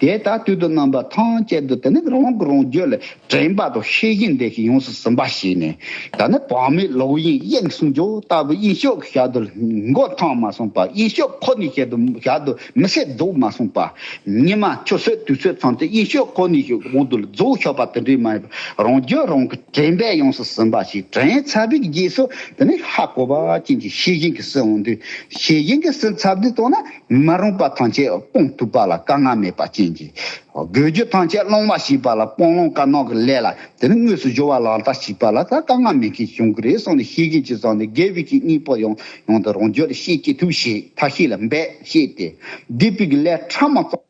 དེ་ལྟར་དུས་དང་རྣམ་པ་ཐམས་ཅད་དུ་དེ་ནི་རང་གི་རང་རྒྱུད་ལ་དྲན་པ་དང་ཤེས་བཞིན་དེ་ཞིག་ཡོངས་སུ་ཟིན་པ་ཞིག་ནས། ད་ནི་བག་མེད་ལོག་གཡེང་གཡེང་གསུང་རྒྱུ་ལྟ་བུ་གཡེང་ཕྱོགས་ཀྱི་ཞག་ཏུ་མགོ་འཐོམ་མ་སོང་པ། གཡེང་ཕྱོགས་ཁོ་ནས་ཞག་ཏུ་ཞག་ཏུ་མི་ཚེ་རྫོགས་མ་སོང་པ། ཉི་མ་ཆུ་ཚོད་དུས་ཚོད་ཚང་སྟེ་གཡེང་ཕྱོགས་ཁོ་ནས་ཞག་དབང་དུ་རྫོགས་ཆོག་པ་དེ་འདྲའི་མ་ཡིན་པ། རང་རྒྱུད་རང་གི་དྲན་པས་ཡོངས་སུ་ཟིན་པ་ཞིག་དྲན་ཚར་བའི་རྗེས་སུ་དེ་ནི་ཧ་གོ་བ་ཅན་གྱི་ཤེས་བཞིན་གྱི་སེམས་འོང་དུས། ཤེས་བཞིན་གྱི་སེམས་ཚར་དུས་ཐོག་ན་མི་རུང་པ་ཐམས་ཅད་སྤོང་ཐུབ་པ་ལ་དཀའ་ངལ་མེད་པ་ཅན་གྱི། དགོས་རྒྱུ་ཐམས་ཅད་སློང་བ་ཞེས་པ་ལ་སྤོང་ལོང་དཀར་ནག་གི་ལས་ལ་དེ་ནི་དངོས་སུ་སྦྱོར་བ་ལག་བསྟར་བྱས་པ་ལ་ད་དཀའ་ངལ་མེད་མཁན་བྱུང་གི་རེད་གསུངས་ནས། ཤེས་བཞིན་གྱི་བཟང་ནས་དགེ་བའི་བཤེས་གཉེན་པོ་ཡང་ཡང་དུ་རང་རྒྱུད་ལ་ཤེས་སྐྱེ་ཐུབ་ཞེས་ཐབས་ཤེས་ལ་འབད་ཤེས་ཏེ། སྡིག་པའི་ལས་ཕྲ་མ་ཙམ་